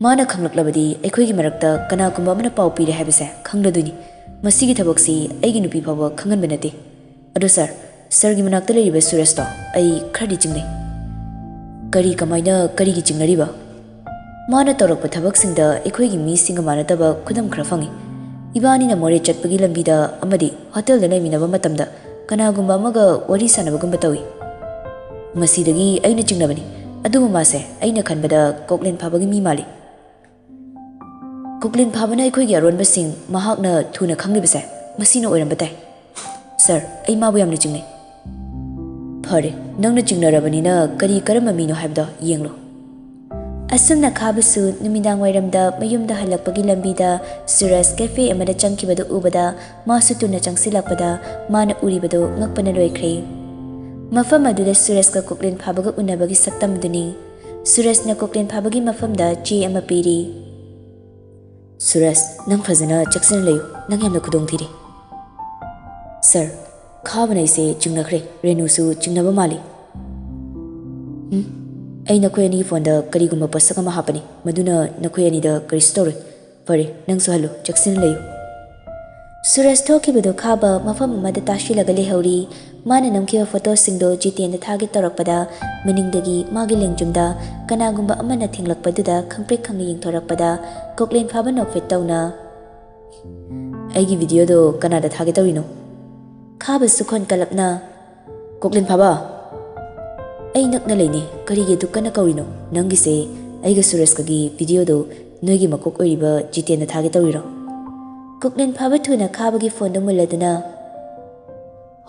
"ꯃꯥꯅ ꯈꯪꯂꯛꯂꯕꯗꯤ ꯑꯩꯈꯣꯏꯒꯤ ꯃꯔꯛꯇ ꯀꯅꯥꯒꯨꯝꯕ ꯑꯃꯅ ꯄꯥꯎ ꯄꯤꯔꯦ ꯍꯥꯏꯕꯁꯦ ꯈꯪꯂꯗꯣꯏꯅꯤ꯫ ꯃꯁꯤꯒꯤ ꯊꯕꯛꯁꯤ ꯑꯩꯒꯤ ꯅꯨꯄꯤ ꯐꯥꯎꯕ ꯈꯪꯍꯟꯕ ꯅꯠꯇꯦ꯫ ꯑꯗꯣ ꯁꯥꯔ, ꯁꯥꯔꯒꯤ ꯃꯅꯥꯛꯇ ꯂꯩꯔꯤꯕ ꯁꯨꯔꯖꯇꯣ ꯑꯩ ꯈꯔꯗꯤ ꯆꯤꯡꯅꯩ꯫" "ꯀꯔꯤ, ꯀꯃꯥꯏꯅ, ꯀꯔꯤꯒꯤ ꯆꯤꯡꯅꯔꯤꯕ?" "ꯃꯥꯅ ꯇꯧꯔꯛꯄ ꯊꯕꯛꯁꯤꯡꯗ ꯑꯩꯈꯣꯏꯒꯤ ꯃꯤꯁꯤꯡꯒ ꯃꯥꯟꯅꯗꯕ ꯈꯨꯗꯝ ꯈꯔ ꯐꯪꯉꯤ꯫ ꯏꯕꯥꯅꯤꯅ ꯃꯣꯔꯦ ꯆꯠꯄꯒꯤ ꯂꯝꯕꯤꯗ ꯑꯃꯗꯤ ꯍꯣꯇꯦꯜꯗ ꯂꯩꯃꯤꯟꯅꯕ ꯃꯇꯝꯗ ꯀꯅꯥꯒꯨꯝꯕ ꯑꯃꯒ ꯋꯥꯔꯤ ꯁꯥꯟꯅꯕꯒꯨꯝꯕ ꯇꯧꯏ꯫ ꯃꯁꯤꯗꯒꯤ ꯑꯩꯅ ꯆꯤꯡꯅꯕꯅꯤ꯫ ꯑꯗꯨꯕꯨ ꯃꯥꯁꯦ ꯑꯩꯅ ꯈꯟꯕꯗ ꯀꯣꯛꯂꯦꯟ ꯐꯥꯕꯒꯤ ꯃꯤ ꯃꯥꯜꯂꯤ꯫" "ꯀꯣꯛꯂꯦꯟ ꯐꯥꯕꯅ ꯑꯩꯈꯣꯏꯒꯤ ꯑꯔꯣꯟꯕꯁꯤꯡ ꯃꯍꯥꯛꯅ ꯊꯨꯅ ꯈꯪꯂꯤꯕꯁꯦ ꯃꯁꯤꯅ ꯑꯣꯏꯔꯝꯕ ꯇꯥꯏ꯫" "ꯁꯥꯔ, ꯑꯩ ꯃꯥꯕꯨ ꯌꯥꯝꯅ ꯆꯤꯡꯅꯩ꯫" "ꯐꯔꯦ, ꯅꯪꯅ ꯆꯤꯡꯅꯔꯕꯅꯤꯅ ꯀꯔꯤ ꯀꯔꯝꯕ ꯃꯤꯅꯣ ꯍꯥꯏꯕꯗꯣ ꯌꯦꯡꯂꯣ꯫" ꯑꯁꯨꯝꯅ ꯈꯥꯕꯁꯨ ꯅꯨꯃꯤꯗꯥꯡ ꯋꯥꯏꯔꯝꯗ ꯃꯌꯨꯝꯗ ꯍꯜꯂꯛꯄꯒꯤ ꯂꯝꯕꯤꯗ ꯁꯨꯔꯖ ꯀꯦꯐꯦ ꯑꯃꯗ ꯆꯪꯈꯤꯕꯗꯨ ꯎꯕꯗ ꯃꯥꯁꯨ ꯊꯨꯅ ꯆꯪꯁꯤꯜꯂꯛꯄꯗ ꯃꯥꯅ ꯎꯔꯤꯕꯗꯨ ꯉꯛꯄꯅ ꯂꯣꯏꯈ꯭ꯔꯦ꯫ ꯃꯐꯝ ꯑꯗꯨꯗ ꯁꯨꯔꯖꯀ ꯀꯣꯛꯂꯦꯟ ꯐꯥꯕꯒ ꯎꯅꯕꯒꯤ ꯁꯛꯇꯝꯗꯨꯅꯤ꯫ ꯁꯨꯔꯖꯅ ꯀꯣꯛꯂꯦꯟ ꯐꯥꯕꯒꯤ ꯃꯐꯝꯗ ꯆꯦ ꯑꯃ ꯄꯤꯔꯤ꯫ "ꯁꯨꯔꯖ, ꯅꯪ ꯐꯖꯅ ꯆꯦꯛꯁꯤꯟꯅ ꯂꯩꯌꯨ꯫ ꯅꯪ ꯌꯥꯝꯅ ꯈꯨꯗꯣꯡ ꯊꯤꯔꯤ꯫" "ꯁꯥꯔ, ꯈꯥꯕꯅ ꯑꯩꯁꯦ ꯆꯤꯡꯅꯈ꯭ꯔꯦ꯫ ꯔꯦꯅꯨꯁꯨ ꯆꯤꯡꯅꯕ ꯃꯥꯜꯂꯤ꯫" "ꯎꯝ, ꯑꯩ ꯅꯈꯣꯏ ꯑꯅꯤꯒꯤ ꯐꯣꯟꯗ ꯀꯔꯤꯒꯨꯝꯕ ꯄꯣꯠꯁꯛ ꯑꯃ ꯍꯥꯞꯄꯅꯤ꯫ ꯃꯗꯨꯅ ꯅꯈꯣꯏ ꯑꯅꯤꯗ ꯀꯔꯤꯁꯨ ꯇꯧꯔꯣꯏ꯫ ꯐꯔꯦ, ꯅꯪꯁꯨ ꯍꯜꯂꯨ, ꯆꯦꯛꯁꯤꯟꯅ ꯂꯩꯌꯨ꯫" ꯁꯨꯔꯖ ꯊꯣꯛꯈꯤꯕꯗꯨ ꯈꯥꯕ ꯃꯐꯝ ꯑꯃꯗ ꯇꯥꯁꯤꯜꯂꯒ ꯂꯩꯍꯧꯔꯤ꯫ ꯃꯥꯅ ꯅꯝꯈꯤꯕ ꯐꯣꯇꯣꯁꯤꯡꯗꯣ ꯖꯤꯇꯦꯟꯗ ꯊꯥꯒꯦ ꯇꯧꯔꯛꯄꯗ ꯃꯅꯤꯡꯗꯒꯤ ꯃꯥꯒꯤ ꯂꯦꯡꯖꯨꯝꯗ ꯀꯅꯥꯒꯨꯝꯕ ꯑꯃꯅ ꯊꯦꯡꯂꯛꯄꯗꯨꯗ ꯈꯪꯄ꯭ꯔꯦꯛ ꯈꯪꯅ ꯌꯦꯡꯊꯣꯔꯛꯄꯗ ꯀꯣꯛꯂꯦꯟ ꯐꯥꯕ ꯅꯣꯛꯐꯦꯠ ꯇꯧꯅ, "ꯑꯩꯒꯤ ꯚꯤꯗꯤꯑꯣꯗꯣ ꯀꯅꯥꯗ ꯊꯥꯒꯦ ꯇꯧꯔꯤꯅꯣ?" ꯈꯥꯕ ꯁꯨꯈꯣꯟ ꯀꯂꯞꯅ, "ꯀꯣꯛꯂꯦꯟ ꯐꯥꯕ, ꯑꯩ ꯅꯛꯅ ꯂꯩꯅꯦ, ꯀꯔꯤꯒꯤ ꯑꯗꯨꯛ ꯀꯟꯅ ꯀꯧꯔꯤꯅꯣ? ꯅꯪꯒꯤꯁꯦ ꯑꯩꯒ ꯁꯨꯔꯖꯀꯒꯤ ꯚꯤꯗꯤꯑꯣꯗꯣ ꯅꯣꯏꯒꯤ ꯃꯀꯣꯛ ꯑꯣꯏꯔꯤꯕ ꯖꯤꯇꯦꯟꯗ ꯊꯥꯒꯦ ꯇꯧꯔꯤꯔꯣ?" ꯀꯣꯛꯂꯦꯟ ꯐꯥꯕ ꯊꯨꯅ ꯈꯥꯕꯒꯤ ꯐꯣꯟꯗꯣ ꯃꯨꯜꯂꯗꯨꯅ,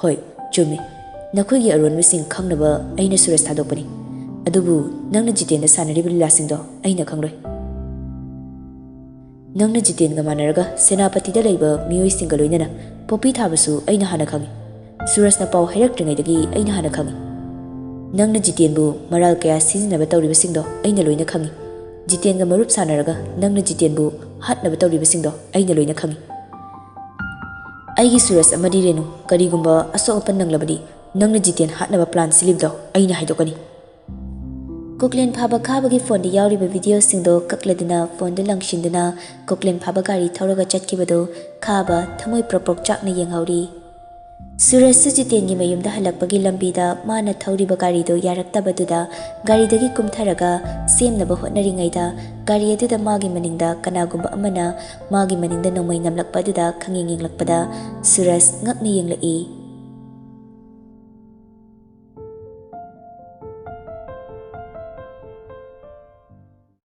"ꯍꯣꯏ, ꯆꯨꯝꯃꯤ꯫ ꯅꯈꯣꯏꯒꯤ ꯑꯔꯣꯟꯕꯁꯤꯡ ꯈꯪꯅꯕ ꯑꯩꯅ ꯁꯨꯔꯖ ꯊꯥꯗꯣꯛꯄꯅꯤ꯫ ꯑꯗꯨꯕꯨ ꯅꯪꯅ ꯖꯤꯇꯦꯟꯗ ꯁꯥꯟꯅꯔꯤꯕ ꯂꯤꯂꯥꯁꯤꯡꯗꯣ ꯑꯩꯅ ꯈꯪꯂꯣꯏ꯫ ꯅꯪꯅ ꯖꯤꯇꯦꯟꯒ ꯃꯥꯟꯅꯔꯒ ꯁꯦꯅꯥꯄꯇꯤꯗ ꯂꯩꯕ ꯃꯤꯑꯣꯏꯁꯤꯡꯒ ꯂꯣꯏꯅꯅ ꯄꯣꯄꯤ ꯊꯥꯕꯁꯨ ꯑꯩꯅ ꯍꯥꯟꯅ ꯈꯪꯏ꯫ ꯁꯨꯔꯖꯅ ꯄꯥꯎ ꯍꯥꯏꯔꯛꯇ꯭ꯔꯤꯉꯩꯗꯒꯤ ꯑꯩꯅ ꯍꯥꯟꯅ ꯈꯪꯏ꯫ ꯅꯪꯅ ꯖꯤꯇꯦꯟꯕꯨ ꯃꯔꯥꯜ ꯀꯌꯥ ꯁꯤꯖꯤꯟꯅꯕ ꯇꯧꯔꯤꯕꯁꯤꯡꯗꯣ ꯑꯩꯅ ꯂꯣꯏꯅ ꯈꯪꯏ꯫ ꯖꯤꯇꯦꯟꯒ ꯃꯔꯨꯞ ꯁꯥꯟꯅꯔꯒ ꯅꯪꯅ ꯖꯤꯇꯦꯟꯕꯨ ꯍꯥꯠꯅꯕ ꯇꯧꯔꯤꯕꯁꯤꯡꯗꯣ ꯑꯩꯅ ꯂꯣꯏꯅ ꯈꯪꯏ꯫ ꯑꯩꯒꯤ ꯁꯨꯔꯖ ꯑꯃꯗꯤ ꯔꯦꯅꯨ ꯀꯔꯤꯒꯨꯝꯕ ꯑꯁꯣꯛ ꯑꯄꯟ ꯅꯪꯂꯕꯗꯤ ꯅꯪꯅ ꯖꯤꯇꯦꯟ ꯍꯥꯠꯅꯕ ꯄ꯭ꯂꯥꯟ ꯁꯤꯜꯂꯤꯕꯗꯣ ꯑꯩꯅ ꯍꯥꯏꯗꯣꯛꯀꯅꯤ꯫ ꯀꯨꯛꯂꯦꯟ ꯐꯥꯕ ꯈꯥꯕꯒꯤ ꯐꯣꯟꯗ ꯌꯥꯎꯔꯤꯕ ꯚꯤꯗꯤꯑꯣꯁꯤꯡꯗꯣ ꯀꯛꯂꯗꯨꯅ ꯐꯣꯟꯗꯨ ꯂꯪꯁꯤꯟꯗꯨꯅ ꯀꯨꯛꯂꯦꯟ ꯐꯥꯕ ꯒꯥꯔꯤ ꯊꯧꯔꯒ ꯆꯠꯈꯤꯕꯗꯨ ꯈꯥꯕ ꯊꯃꯣꯏ ꯄ꯭ꯔꯣꯛ ꯄ꯭ꯔꯣꯛ ꯆꯥꯛꯅ ꯌꯦꯡꯍꯧꯔꯤ꯫ ꯁꯨꯔꯖꯁꯨ ꯖꯤꯇꯦꯟꯒꯤ ꯃꯌꯨꯝꯗ ꯍꯜꯂꯛꯄꯒꯤ ꯂꯝꯕꯤꯗ ꯃꯥꯅ ꯊꯧꯔꯤꯕ ꯒꯥꯔꯤꯗꯨ ꯌꯥꯔꯛꯇꯕꯗꯨꯗ ꯒꯥꯔꯤꯗꯒꯤ ꯀꯨꯝꯊꯔꯒ ꯁꯦꯝꯅꯕ ꯍꯣꯠꯅꯔꯤꯉꯩꯗ ꯒꯥꯔꯤ ꯑꯗꯨꯗ ꯃꯥꯒꯤ ꯃꯅꯤꯡꯗ ꯀꯅꯥꯒꯨꯝꯕ ꯑꯃꯅ ꯃꯥꯒꯤ ꯃꯅꯤꯡꯗ ꯅꯣꯡꯃꯩ ꯅꯝꯂꯛꯄ ꯑꯗꯨꯗ ꯈꯪꯌꯦꯡ ꯌꯦꯡꯂꯛꯄꯗ ꯁꯨꯔꯖ ꯉꯛꯅ ꯌꯦꯡꯂꯛꯏ꯫